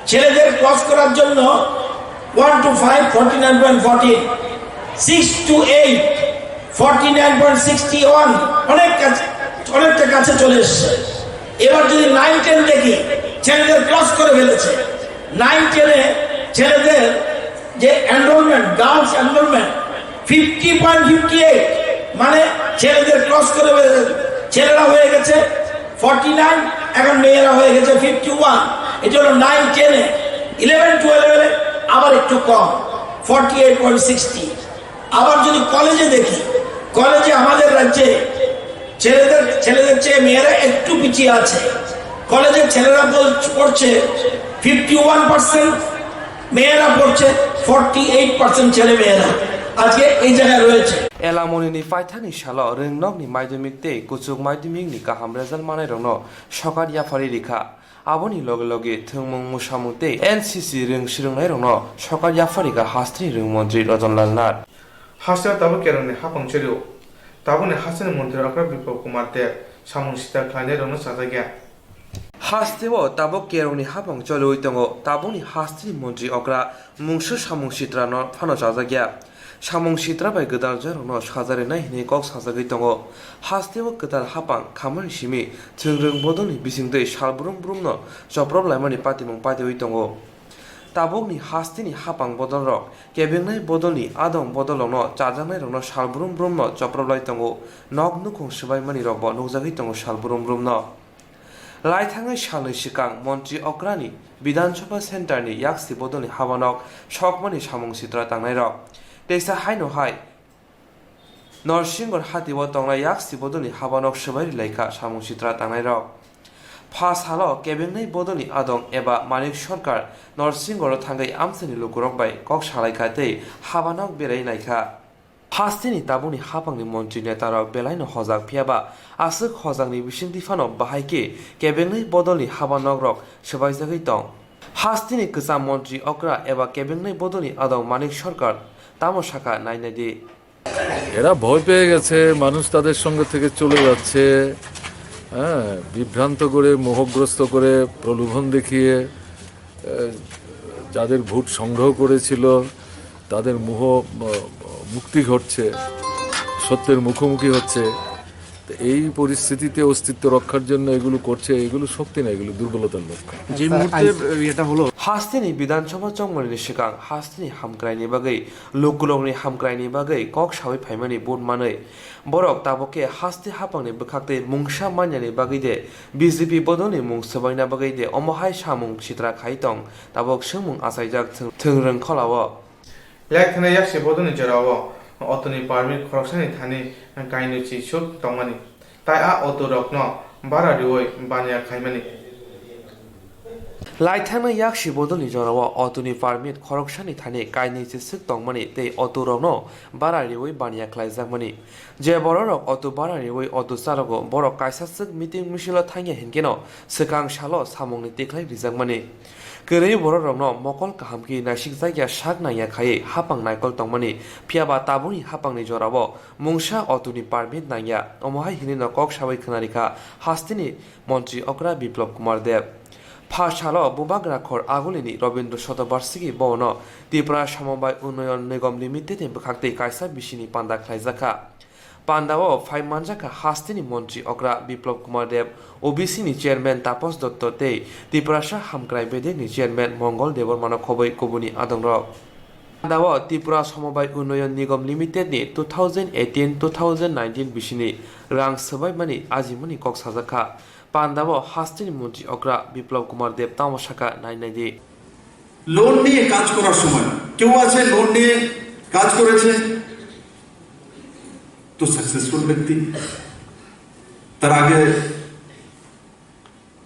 ছেলেদের ক্রস করার জন্য one two five forty nine point fourteen, six two eight forty nine point sixty one, অনেক কাছে, অনেকটা কাছে চলে এসছে। এবার যদি নাইন টেন দেখি, ছেলেদের ক্রস করে ফেলেছে। নাইন টেনে ছেলেদের যে enrolment, girls enrolment fifty point fifty eight, মানে ছেলেদের ক্রস করে ফেলেছে, ছেলেরা হয়ে গেছে ফর্টি নাইন, এখন মেয়েরা হয়ে গেছে ফিফটি ওয়ান। এটা হলো নাইন টেনে। ইলেভেন টুয়েলভে আবার একটু কম, ফর্টি এইট পয়েন্ট সিক্সটি। আবার যদি কলেজে দেখি, কলেজে আমাদের রাজ্যে ছেলেদের ছেলেদের চেয়ে মেয়েরা একটু পিছিয়ে আছে। কলেজের ছেলেরা বল- পড়ছে ফিফটি ওয়ান পার্সেন্ট, মেয়েরা পড়ছে ফর্টি এইট পার্সেন্ট ছেলে মেয়েরা আজকে এই জায়গায় রয়েছে। Elamoni ni paithakni salo rwngnokni madhyamik tei kuchuk madhyamikni kaham result manairokno sokar yaphari rikha. Aboni loge loge thwngmung mwsamung tei N C C rwng swrwngnairokno sokar yaphari kha hasteni rwng montri Rajan Lal Nath. Hasteo tabuk kerongni hapang chorio. Tabukni hasteni montri okra Biplab Kumar Deb samung sita khlainairokno chajakya. Hasteo tabuk kerongni hapang choliwi tongo. Tabukni hasteni montri okra mungsa samung sitrano phano chajakya. Samung sitra bai gwdal jorokno sajarinai hinwi kok sajagwi tongo. Hasteo kwtal hapang khamani simi chwng rwng bodolni bisingtwi sal brum brumno choprop laimani patimung patiwi tongo. Tabukni hasteni hapang bodolrok kebengnai bodolni adong bodolrokno chajaknairokno sal brum brumno choprop lai tongo. Nok nukhung swbaimanirokbo nukjagwi tongo sal brum brumno. Laithangwi salni swkang montri okrani Bidhan Sabha Centre-ni yaksi bodolni habanok sokmani samung sitra tangnairok teisa haino hai Norsinghor hatio tongnai yaksi bodolni habanok swbai rilaikha samung sitra tangnairok. Pha salo kebengnai bodolni adong eba Manik Sarkar Norsinghoro thangwi amchaini lukurok bai kok salaikha tei habanok berai naikha. Hasteni tabukni hapangni montri netarok belaino hojak, phiyaba aswk hojakni bisingtwi phano bahai khe kebengnai bodolni habanokrok swbaijagwi tong. Hasteni kwcham montri okra eba kebengnai bodolni adong Manik Sarkar tamo sakha nainai di. এরা ভয় পেয়ে গেছে, মানুষ তাদের সঙ্গে থেকে চলে যাচ্ছে। হ্যাঁ, বিভ্রান্ত করে, মোহগ্রস্ত করে, প্রলোভন দেখিয়ে, আহ, যাদের ভোট সংগ্রহ করেছিল, তাদের মোহ, আহ, মুক্তি ঘটছে, সত্যের মুখোমুখি হচ্ছে। তো এই পরিস্থিতিতে অস্তিত্ব রক্ষার জন্য এগুলো করছে, এগুলো শক্তি না, এগুলো দুর্বলতার লক্ষণ। যে মুহূর্তে এটা হলো। Hasteni Bidhan Sabha chongmani swkang hasteni hamkraini bagwi, lukurokni hamkraini bagwi kok sawi phaimani vote manwi, borok tabuk khe haste hapangni bwkhak tei mungsa manyani bagwi de B J P bodolni mung swbaina bagwi de omo hai samung sitra khai tong, tabuk swngmung achaijak thwng-, thwng rwng kholao. Lek thani yaksi bodolni jorao auto ni permit khoroksani thani kainwi chisuk tongmani, tai a auto rokno bara riwi baniya khaimani. Laithangna yaksi bodolni jorao auto ni permit khoroksani thani kainwi chisuk tongmani tei auto rokno bara riwi baniya khlaijakmani. Je bororok auto bara riwi auto chalogo, borok kaisa swk meeting misilo thangya hinkeno swkang salo samungni tikhlai rijakmani. Kwrwi bororokno mokol kaham khe naisikjakya sak nangya khai hapang naikol tongmani, phiyaba tabukni hapangni jorao mungsa auto ni permit nangya, omo hai hinwino kok sawi khwnarikha hasteni montri okra Biplab Kumar Deb. Pha salo Bubagra Khor Agulini Rabindra Shatobarshiki Bhavan-o Tripura Samobai Unnayan Nigam Limited ni bwkhaktwi kaisa bisini panda khlaijakha. Pandao phai manjakha hasteni montri okra Biplab Kumar Deb, O B C ni chairman Tapas Dotto tei Tiprasa Hamkrai Bedekni chairman Mongol Debbarmano khobwi kubuni adongrok. Pandao Tripura Samobai Unnayan Nigam Limited ni two thousand eighteen two thousand nineteen bisini rang swbaimani ajimani kok sajakha. Pandao hasteni montri okra Biplab Kumar Deb tamo sakha nai naidi. Loan নিয়ে কাজ করার সময় কেউ আছে লোন নিয়ে কাজ করেছে তো সাকসেসফুল ব্যক্তি? তার আগে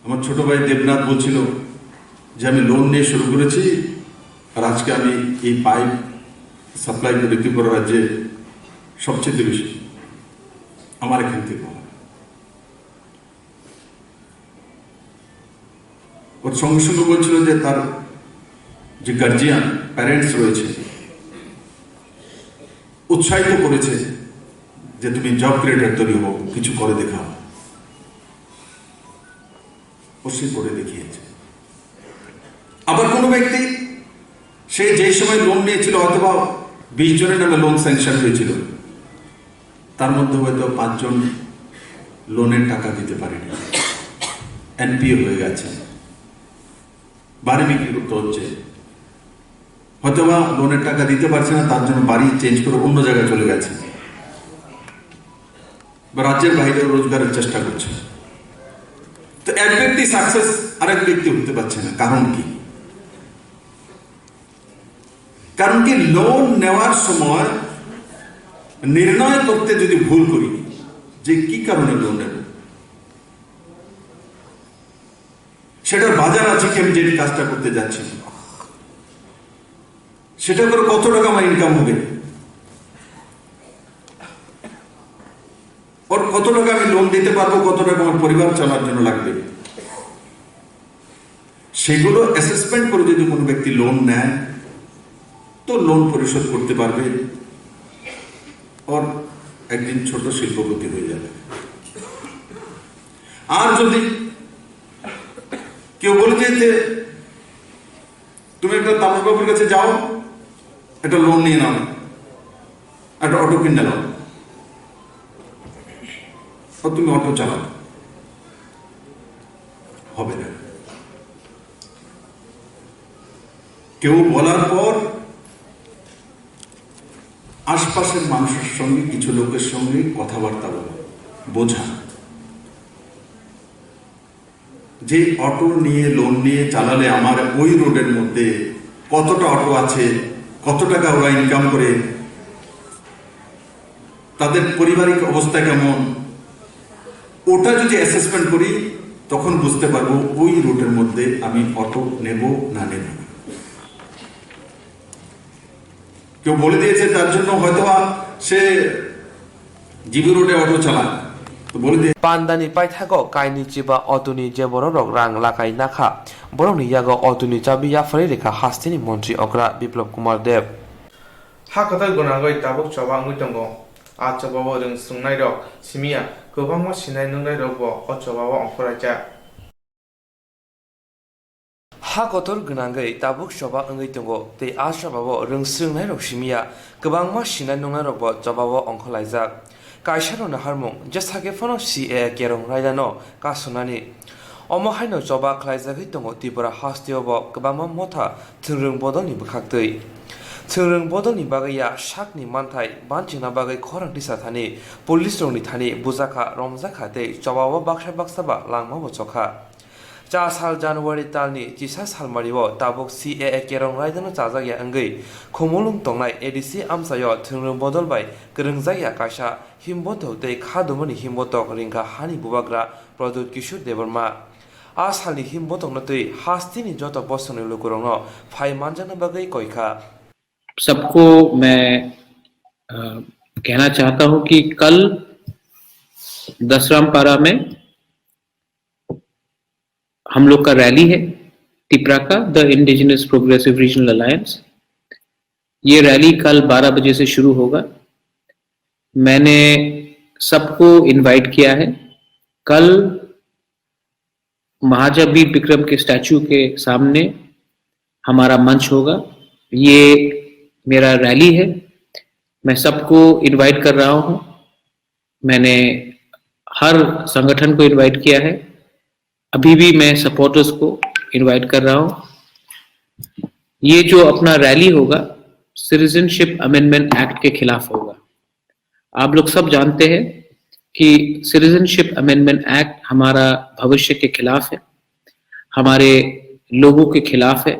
আমার ছোট ভাই দেবনাথ বলছিল যে আমি লোন নিয়ে শুরু করেছি, আর আজকে আমি এই পাইপ সাপ্লাই করে ত্রিপুরা রাজ্যে সবচেয়ে বেশি আমার এখান থেকে হয়। ওর সঙ্গে সঙ্গে বলছিল যে তার যে গার্জিয়ান, প্যারেন্টস রয়েছে, উৎসাহিত করেছে যে তুমি জব ক্রিয়েটার তৈরি হও, কিছু করে দেখাও। ও সে করে দেখিয়েছে। আবার কোনো ব্যক্তি, সে যেই সময় লোন নিয়েছিল, হয়তো বা বিশ জনের নামে লোন স্যাংশন হয়েছিল, তার মধ্যে হয়তো পাঁচজন লোনের টাকা দিতে পারেনি, এনপিএ হয়ে গেছে, বাড়ি বিক্রি করতে হচ্ছে, হয়তো বা লোনের টাকা দিতে পারছে না, তার জন্য বাড়ি চেঞ্জ করে অন্য জায়গায় চলে গেছে, বা রাজ্যের বাইরে রোজগারের চেষ্টা করছে। তো এক ব্যক্তি সাকসেস, আরেক ব্যক্তি হতে পারছে না, কারণ কি? কারণ কি, লোন নেওয়ার সময় নির্ণয় করতে যদি ভুল করি যে কি কারণে লোন নেব, সেটার বাজার আছে কি আমি যে কাজটা করতে যাচ্ছি, সেটা করে কত টাকা আমার ইনকাম হবে, ওর কত টাকা আমি লোন দিতে পারবো, কত টাকা আমার পরিবার চালার জন্য লাগবে, সেগুলো অ্যাসেসমেন্ট করে যদি কোনো ব্যক্তি লোন নেয়, তো লোন পরিশোধ করতে পারবে, ওর একদিন ছোট শিল্পপতি হয়ে যাবে। আর যদি কেউ বলে যে, যে তুমি একটা তাপস বাবুর কাছে যাও, একটা লোন নিয়ে নাও, একটা অটো কিনে নাও, ও তুমি অটো চালাও, হবে না। কেউ বলার পর আশপাশের মানুষের সঙ্গে, কিছু লোকের সঙ্গে কথাবার্তা বলা, বোঝা যে অটো নিয়ে, লোন নিয়ে চালালে আমার ওই রোডের মধ্যে কতটা অটো আছে, কত টাকা ওরা ইনকাম করে, তাদের পারিবারিক অবস্থা কেমন, ওটা যদি অ্যাসেসমেন্ট করি, তখন বুঝতে পারবো ওই রুটের মধ্যে আমি অটো নেব না নেব না। কেউ বলে দিয়েছে, তার জন্য হয়তো বা সে জিবি রোডে অটো চালায়, তো বলে দিয়ে Pandani paithago kainwi chiba otoni je bororok rang lakai nakha, borokni yago otoni chabi yapharwi rikha hasteni montri okra Biplab Kumar Deb. Ha kotor gwnangwi tabuk choba wngwi tongo. A chobao rwng swrwngnairok simiya, kwbangma sinai nungnairokbo o chobao ongkhorlaijak. Ha kotor gwnangwi tabuk choba wngwi tongo, tei a chobao rwng swrwngnairok simiya, kwbangma sinai nungnairokbo chobao ongkhorlaijak. Kaisano naharmung, jesa khe phano C A A kerong raidano kasunani. Omo haino choba khlaijagwi tongo Tripura hasteo bo kwbangma motha thwngrwng bodolni bwkhaktwi. Thwngrwng bodolni bagwi ya sakni manthai banchingna bagwi khorang tisa thani, police rokni thani bujakha, romjakha tei chobao baksa baksa ba langma bo chokha. Cha sal January talni chisa salmario tabuk C A A kerong raidano chajak ya wngwi Khumulwng tongnai A D C amchaio thwngrwng bodol bai kwrwngjak ya kaisa himbothok tei kha dumani himbothok ringkha hani bubagra Pradyut Kishore Debbarma. A salni himbothokno twi hasteni joto bosongni lukurokno phai manjakna bagwi koikha. सबको मैं, अ, कहना चाहता हूं कि कल दसरामपारा में हम लोग का रैली है, तिपरा का, the indigenous progressive regional alliance. ये रैली कल बारह बजे से शुरू होगा। मैंने सबको इनवाइट किया है। कल महाराजा वीर विक्रम के स्टैचू के सामने हमारा मंच होगा। ये मेरा रैली है। मैं सबको इनवाइट कर रहा हूँ। मैंने हर संगठन को इनवाइट किया है। अभी भी मैं सपोर्टर्स को इनवाइट कर रहा हूँ। ये जो अपना रैली होगा, सिटीजनशिप अमेंडमेंट एक्ट के खिलाफ होगा। आप लोग सब जानते हैं कि सिटीजनशिप अमेंडमेंट एक्ट हमारा भविष्य के खिलाफ है, हमारे लोगों के खिलाफ है,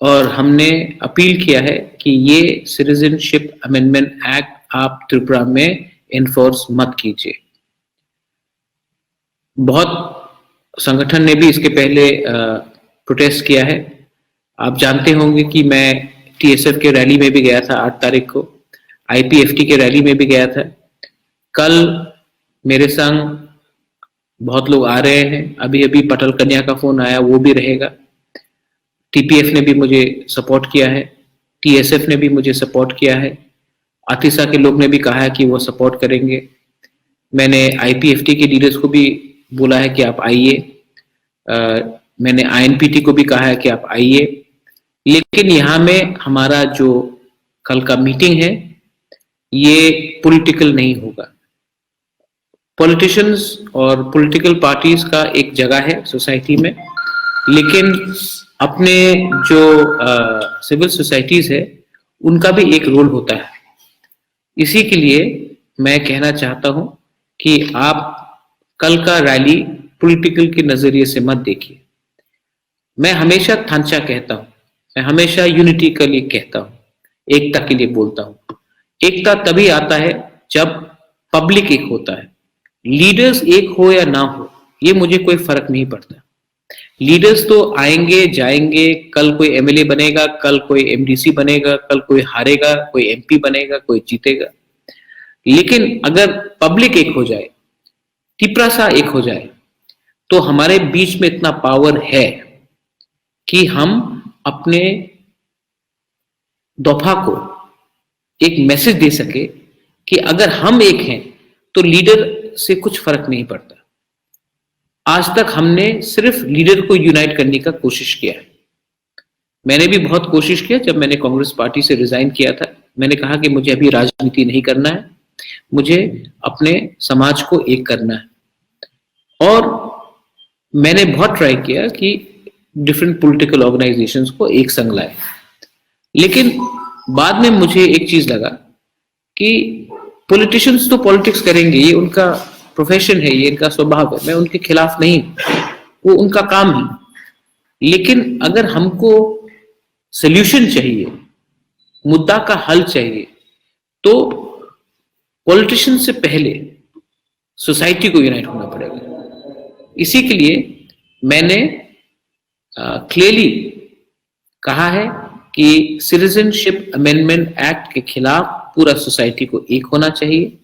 और हमने अपील किया है कि ये सिटीजनशिप अमेंडमेंट एक्ट आप त्रिपुरा में एनफोर्स मत कीजिए। बहुत संगठन ने भी इसके पहले प्रोटेस्ट किया है। आप जानते होंगे कि मैं टीएसएफ के रैली में भी गया था आठ तारीख को, आईपीएफटी के रैली में भी गया था। कल मेरे संग बहुत लोग आ रहे हैं। अभी अभी पटल कन्या का फोन आया, वो भी रहेगा। टीपीएफ ने भी मुझे सपोर्ट किया है, टीएसएफ ने भी मुझे सपोर्ट किया है, आतिसा के लोग ने भी कहा है कि वो सपोर्ट करेंगे। मैंने आईपीएफटी के लीडर्स को भी बोला है कि आप आइए। अ, मैंने आईएनपीटी को भी कहा है कि आप आइए। लेकिन यहाँ में हमारा जो कल का मीटिंग है, ये पॉलिटिकल नहीं होगा। पॉलिटिशियंस और पॉलिटिकल पार्टीज का एक जगह है सोसाइटी में, लेकिन अपने जो सिविल सोसाइटीज है, उनका भी एक रोल होता है। इसी के लिए मैं कहना चाहता हूं कि आप कल का रैली पॉलिटिकल के नजरिए से मत देखिए। मैं हमेशा थांचा कहता हूं, मैं हमेशा यूनिटी के लिए कहता हूं, एकता के लिए बोलता हूं। एकता तभी आता है जब पब्लिक एक होता है। लीडर्स एक हो या ना हो, ये मुझे कोई फर्क नहीं पड़ता। लीडर्स तो आएंगे जाएंगे, कल कोई एमएलए बनेगा, कल कोई एमडीसी बनेगा, कल कोई हारेगा, कोई एमपी बनेगा, कोई जीतेगा। लेकिन अगर पब्लिक एक हो जाए, तिपरासा एक हो जाए, तो हमारे बीच में इतना पावर है कि हम अपने दोफा को एक मैसेज दे सके कि अगर हम एक हैं, तो लीडर से कुछ फर्क नहीं पड़ता। आज तक हमने सिर्फ लीडर को यूनाइट करने का कोशिश किया है। मैंने भी बहुत कोशिश किया। जब मैंने कांग्रेस पार्टी से रिजाइन किया था, मैंने कहा कि मुझे अभी राजनीति नहीं करना है, मुझे अपने समाज को एक करना है। और मैंने बहुत ट्राई किया कि डिफरेंट पॉलिटिकल ऑर्गेनाइजेशंस को एक संग लाए। लेकिन बाद में मुझे एक चीज लगा कि पॉलिटिशियंस तो पॉलिटिक्स करेंगे, ये उनका प्रोफेशन है, ये इनका स्वभाव है, मैं उनके खिलाफ नहीं हूँ, वो उनका काम है। लेकिन अगर हमको सोल्यूशन चाहिए, मुद्दा का हल चाहिए, तो पॉलिटिशियन से पहले सोसाइटी को यूनाइट होना पड़ेगा। इसी के लिए मैंने क्लियरली कहा है कि सिटीजनशिप अमेंडमेंट एक्ट के खिलाफ पूरा सोसाइटी को एक होना चाहिए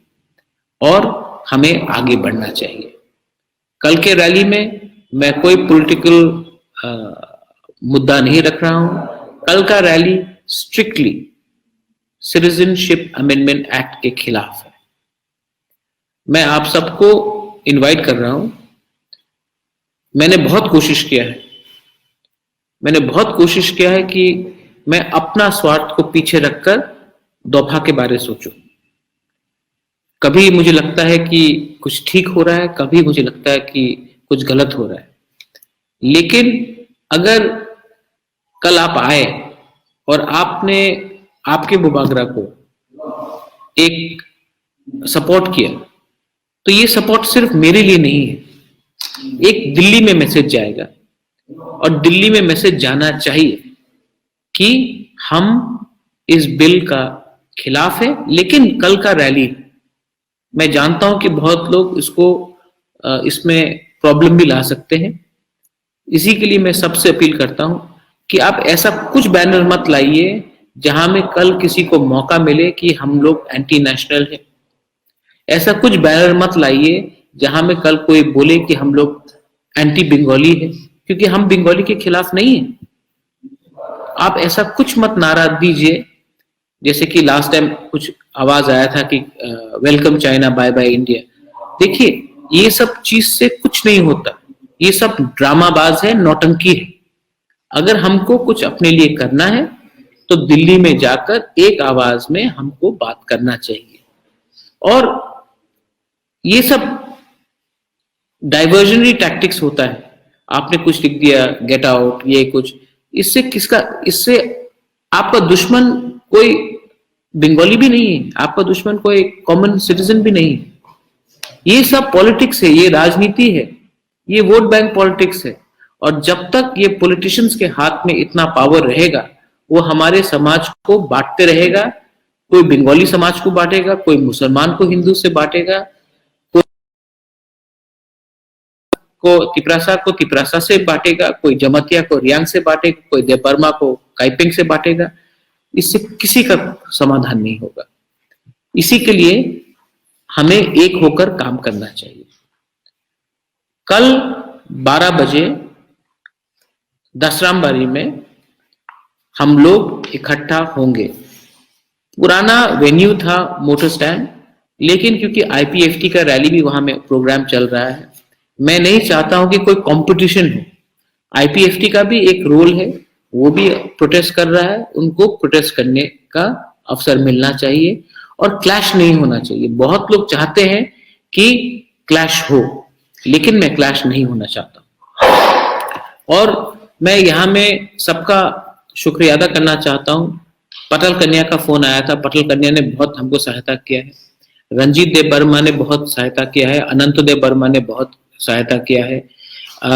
और हमें आगे बढ़ना चाहिए। कल के रैली में मैं कोई पॉलिटिकल मुद्दा नहीं रख रहा हूं। कल का rally strictly citizenship amendment act के खिलाफ है। मैं आप सबको इनवाइट कर रहा हूं। मैंने बहुत कोशिश किया है, मैंने बहुत कोशिश किया है कि मैं अपना स्वार्थ को पीछे रखकर दोफा के बारे सोचूं। कभी मुझे लगता है कि कुछ ठीक हो रहा है, कभी मुझे लगता है कि कुछ गलत हो रहा है। लेकिन अगर कल आप आए और आपने आपके बुबागरा को एक सपोर्ट किया, तो ये सपोर्ट सिर्फ मेरे लिए नहीं है, एक दिल्ली में मैसेज जाएगा और दिल्ली में मैसेज जाना चाहिए कि हम इस बिल का खिलाफ है। लेकिन कल का रैली, मैं जानता हूं कि बहुत लोग इसको, अ, इसमें प्रॉब्लम भी ला सकते हैं। इसी के लिए मैं सबसे अपील करता हूं कि आप ऐसा कुछ बैनर मत लाइए जहां में कल किसी को मौका मिले कि हम लोग एंटी नेशनल हैं। ऐसा कुछ बैनर मत लाइए जहां में कल कोई बोले कि हम लोग एंटी बंगाली है, क्योंकि हम बंगाली के खिलाफ नहीं है। आप ऐसा कुछ मत नारा दीजिए, जैसे कि लास्ट टाइम कुछ आवाज आया था कि welcome China, bye bye India. देखिए, ये सब चीज से कुछ नहीं होता। ये सब ड्रामाबाज है, नौटंकी है। अगर हमको कुछ अपने लिए करना है, तो दिल्ली में जाकर एक आवाज में हमको बात करना चाहिए। और ये सब डाइवर्जनरी टैक्टिक्स होता है। आपने कुछ लिख दिया, गेट आउट, ये कुछ, इससे किसका, इससे आपका दुश्मन कोई बंगाली भी नहीं है, आपका दुश्मन कोई कॉमन सिटीजन भी नहीं है। ये सब पॉलिटिक्स है, ये राजनीति है, ये वोट बैंक पॉलिटिक्स है। और जब तक ये पॉलिटिशियंस के हाथ में इतना पावर रहेगा, वो हमारे समाज को बांटते रहेगा। कोई बंगाली समाज को बांटेगा, कोई मुसलमान को हिंदू से बांटेगा, को तिपरासा को तिपरासा से बांटेगा, कोई जमातिया को रियांग से बांटेगा, कोई देबबर्मा को काइपेंग से बांटेगा। इससे किसी का समाधान नहीं होगा। इसी के लिए हमें एक होकर काम करना चाहिए। कल बारह बजे दसरामबारी में हम लोग इकट्ठा होंगे। पुराना वेन्यू था मोटर स्टैंड, लेकिन क्योंकि आईपीएफटी का रैली भी वहां में प्रोग्राम चल रहा है, मैं नहीं चाहता हूं कि कोई कंपटीशन हो। आईपीएफटी का भी एक रोल है, वो भी प्रोटेस्ट कर रहा है, उनको प्रोटेस्ट करने का अवसर मिलना चाहिए और क्लैश नहीं होना चाहिए। बहुत लोग चाहते हैं कि क्लैश हो, लेकिन मैं क्लैश नहीं होना चाहता। और मैं यहाँ में सबका शुक्रिया अदा करना चाहता हूँ। पटल कन्या का फोन आया था, पटल कन्या ने बहुत हमको सहायता किया है। रंजीत देव वर्मा ने बहुत सहायता किया है, अनंत देव वर्मा ने बहुत सहायता किया है, अ,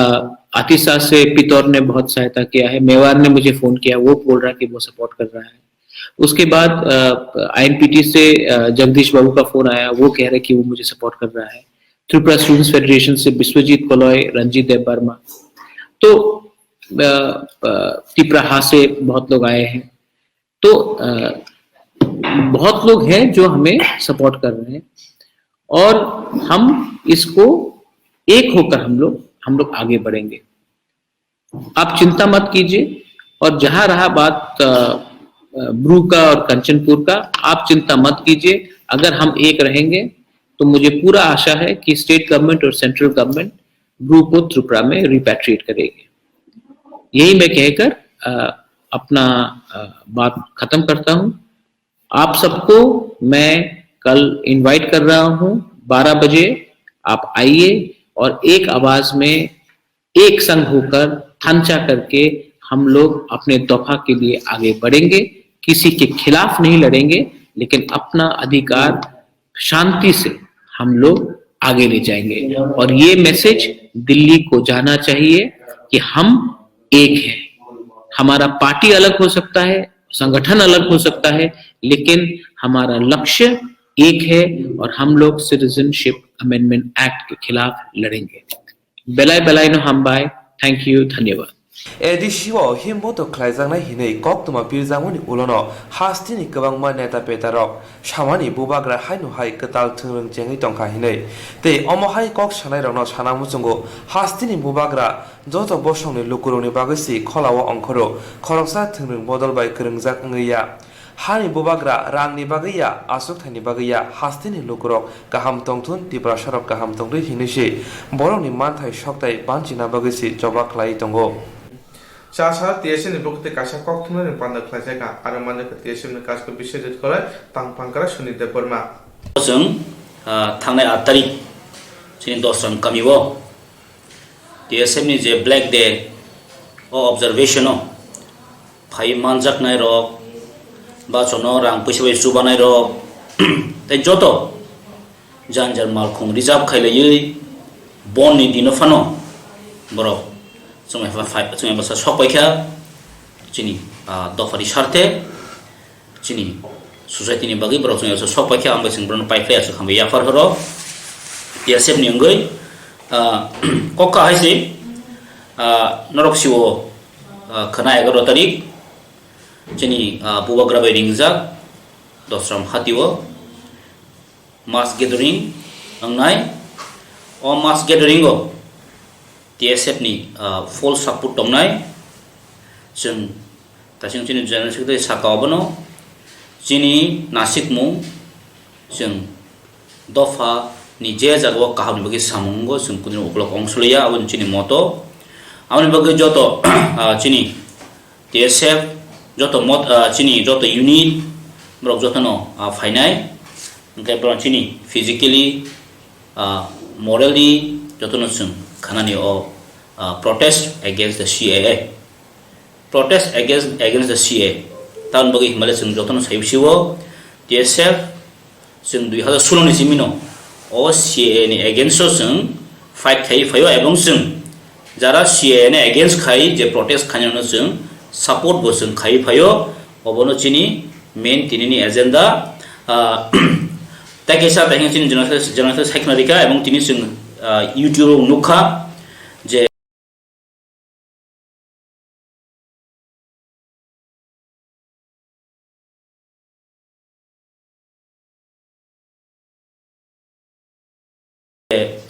आतिशा से पितौर ने बहुत सहायता किया है, मेवार ने मुझे फोन किया, वो बोल रहा है कि वो सपोर्ट कर रहा है। उसके बाद आईएनपीटी से अ, जगदीश बाबू का फोन आया, वो कह रहे कि वो मुझे सपोर्ट कर रहा है। त्रिपुरा स्टूडेंट्स फेडरेशन से विश्वजीत कोलॉय, रंजीत देव वर्मा, तो अ, अ, तिपराहा से बहुत लोग आए हैं। तो अ, बहुत लोग हैं जो हमें सपोर्ट कर रहे हैं और हम इसको एक होकर हम लोग हम लोग आगे बढ़ेंगे। आप चिंता मत कीजिए। और जहां रहा बात अ, अ, ब्रू का और कंचनपुर का, आप चिंता मत कीजिए। अगर हम एक रहेंगे तो मुझे पूरा आशा है कि स्टेट गवर्नमेंट और सेंट्रल गवर्नमेंट ब्रू को त्रिपुरा में रिपैट्रिएट करेगी। यही मैं कहकर अ, अपना अ, बात खत्म करता हूँ। आप सबको मैं कल इनवाइट कर रहा हूँ, बारह बजे आप आइए और एक आवाज में एक संग होकर थांचा करके हम लोग अपने दफा के लिए आगे बढ़ेंगे। किसी के खिलाफ नहीं लड़ेंगे, लेकिन अपना अधिकार शांति से हम लोग आगे ले जाएंगे। और ये मैसेज दिल्ली को जाना चाहिए कि हम एक हैं। हमारा पार्टी अलग हो सकता है, संगठन अलग हो सकता है, लेकिन हमारा लक्ष्य एक है और हम लोग सिटीजनशिप अमेंडमेंट एक्ट के खिलाफ लड़ेंगे। Belai belai no hambai. Thank you. Dhanyabad. A D C o himboto khlaijaknai hinwi koktwma pirjakmani ulono hasteni kwbangma neta petarok samani bubagra haino hai kwtal thwngrwng chengwi tongkha hinwi. Tei omo hai kok sanairokno sana muchungo hasteni bubagra joto bosongni lukurokni bagwi se kholao ongkhoro, khoroksa thwngrwng bodol bai kwrwngjak wngwi ya. Hani bubagra rangni bagwi ya, achukthaini bagwi ya, hasteni lukurok kaham tongthun, Tiprasarok kaham tongthun hinwi se borokni manthai sokthai banchina bagwi se choba khlaiwi tongo. Chasa T S F ni bwkhwtwi kaisa kok thumnani panda khlaijak kha, aro manjakha T S F ni kasko Biswajit Koloi, tang pangkra Suni Debbarma. Chwng, ah, thangnai aat tarik chini Dosram kamio T S F ni je Black Day o observation o phai manjaknai rok, ba chono rang puisa bai chubanai rok, tei joto jan jan malkhung reserve khailaiwi bon ni dino phano borok chwng bai pha-, phai-, chwng bai bwsa sok paikha chini, ah, dophani sarthe. Chini society ni bagwi borok chwng sok paikha, ang bai chwng borokno paiphlai aswk hambai yaphar horo. T S F ni wngwi, ah, kok kahai se, ah, norok sio, ah, khwna egaroh tarik chini, ah, bubagra bai ringjak Dosram hatio mass gathering wngnai. O mass gathering o T S F ni, ah, full support tongnai. Chwng, tasing chini General Secretary saka obono, chini nasikmung, chwng dopha ni je jagao kahamni bagwi samungo chwng kunu ukolog ongsolaiya, abo chini moto. Aboni bagwi joto, ah, chini T S F, joto mot, ah, chini joto unit, borok jotono, ah, phainai, hwnkhe borok chini physically, ah, morally jotono chwng khanani o, ah, protest against the C A A. Protest against, against the C A A. Tamoni bagwi hinmale chwng jotono sai bisio T S F, chwng dui hazar solo ni simino o C A A ni against o chwng fight khai phaio, ebong chwng jara C A A ni against khai je protest khainano chwng support bo chwng khai phaio, obono chini main tinini agenda. Ah, tei kaisa tei chini general, general secretary kha, ebong tini chwng, ah, YouTube o nukha je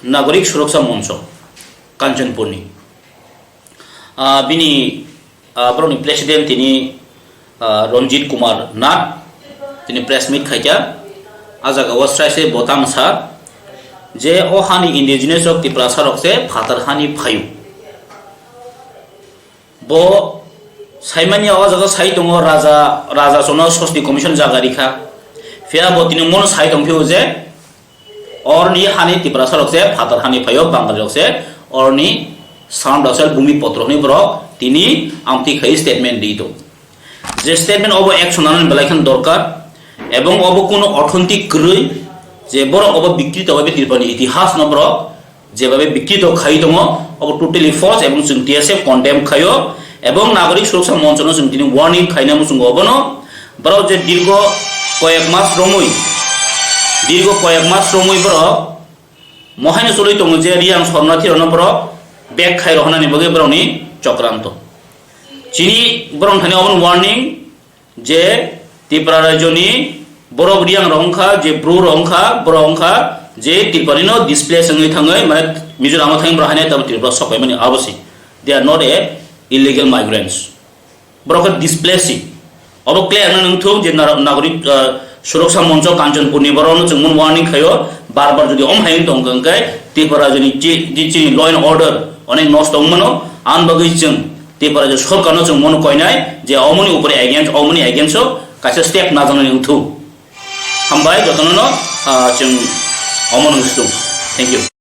Nagorik Suroksha Moncho, Kanchanpurni. Ah, bini, ah, borokni president tini, ah, Ranjit Kumar Nath, tini press meet khaikha. Ah jagao srai se bo tamo sa je o hani indigenous rok Tiprasa rok se phatar hani phaio. Bo saimanya o jaga sai tongo raja, raja sono sosti commission jaga rikha. Phiya bo tini mono sai tongphio je orni hani Tiprasa rok se phatar hani phaio, Bangali rok se orni sound asal bhumi potro hwnwi borok tini amtwi khai statement ri tong. Je statement obo action nanani belai khan dorkar, ebong obo kuno authentic kwrwi je borok obo bikrito bai Tripurani itihas no borok jebabe bikrito khai tongo, obo totally false, ebong chwng T S F condemn khaio, ebong Nagorik Suroksha Monchono chwng tini warning khaina muchungo obono. Borok je dirgo koyek mas romwi, dirgo koyek mas romwi borok mohaino choli tongo je Riyang sornathi rokno borok bag khai rohornani bagwi borokni chokranto. Chini borok thani obono warning, je Tripura rajyoni borok Riyang rok wngkha, je Bru rok wngkha, borok wngkha je Tripurani no displace wngwi thangwi, mane Mizoram o thangwi borok haino tamo Tripura sokaimani abo se. They are not a illegal migrants. Borok khe displace si. Obo clear wngna nangthung je naro-, nagorik, ah, Suroksha Moncho Kanchanpurni borokno chwng mun warning khaio, bar bar jodi om hai wng tong kha hwnkhe Tripura rajyoni chi-, chi-, chini law and order onek nosto wng mano, ani bagwi chwng Tripura rajya sorkarno chwng mono koinai je omoni upore against, omoni against o kaisa step najaknai wngthung. Hambai jotono no, ah, chwng omono wngthung. Thank you.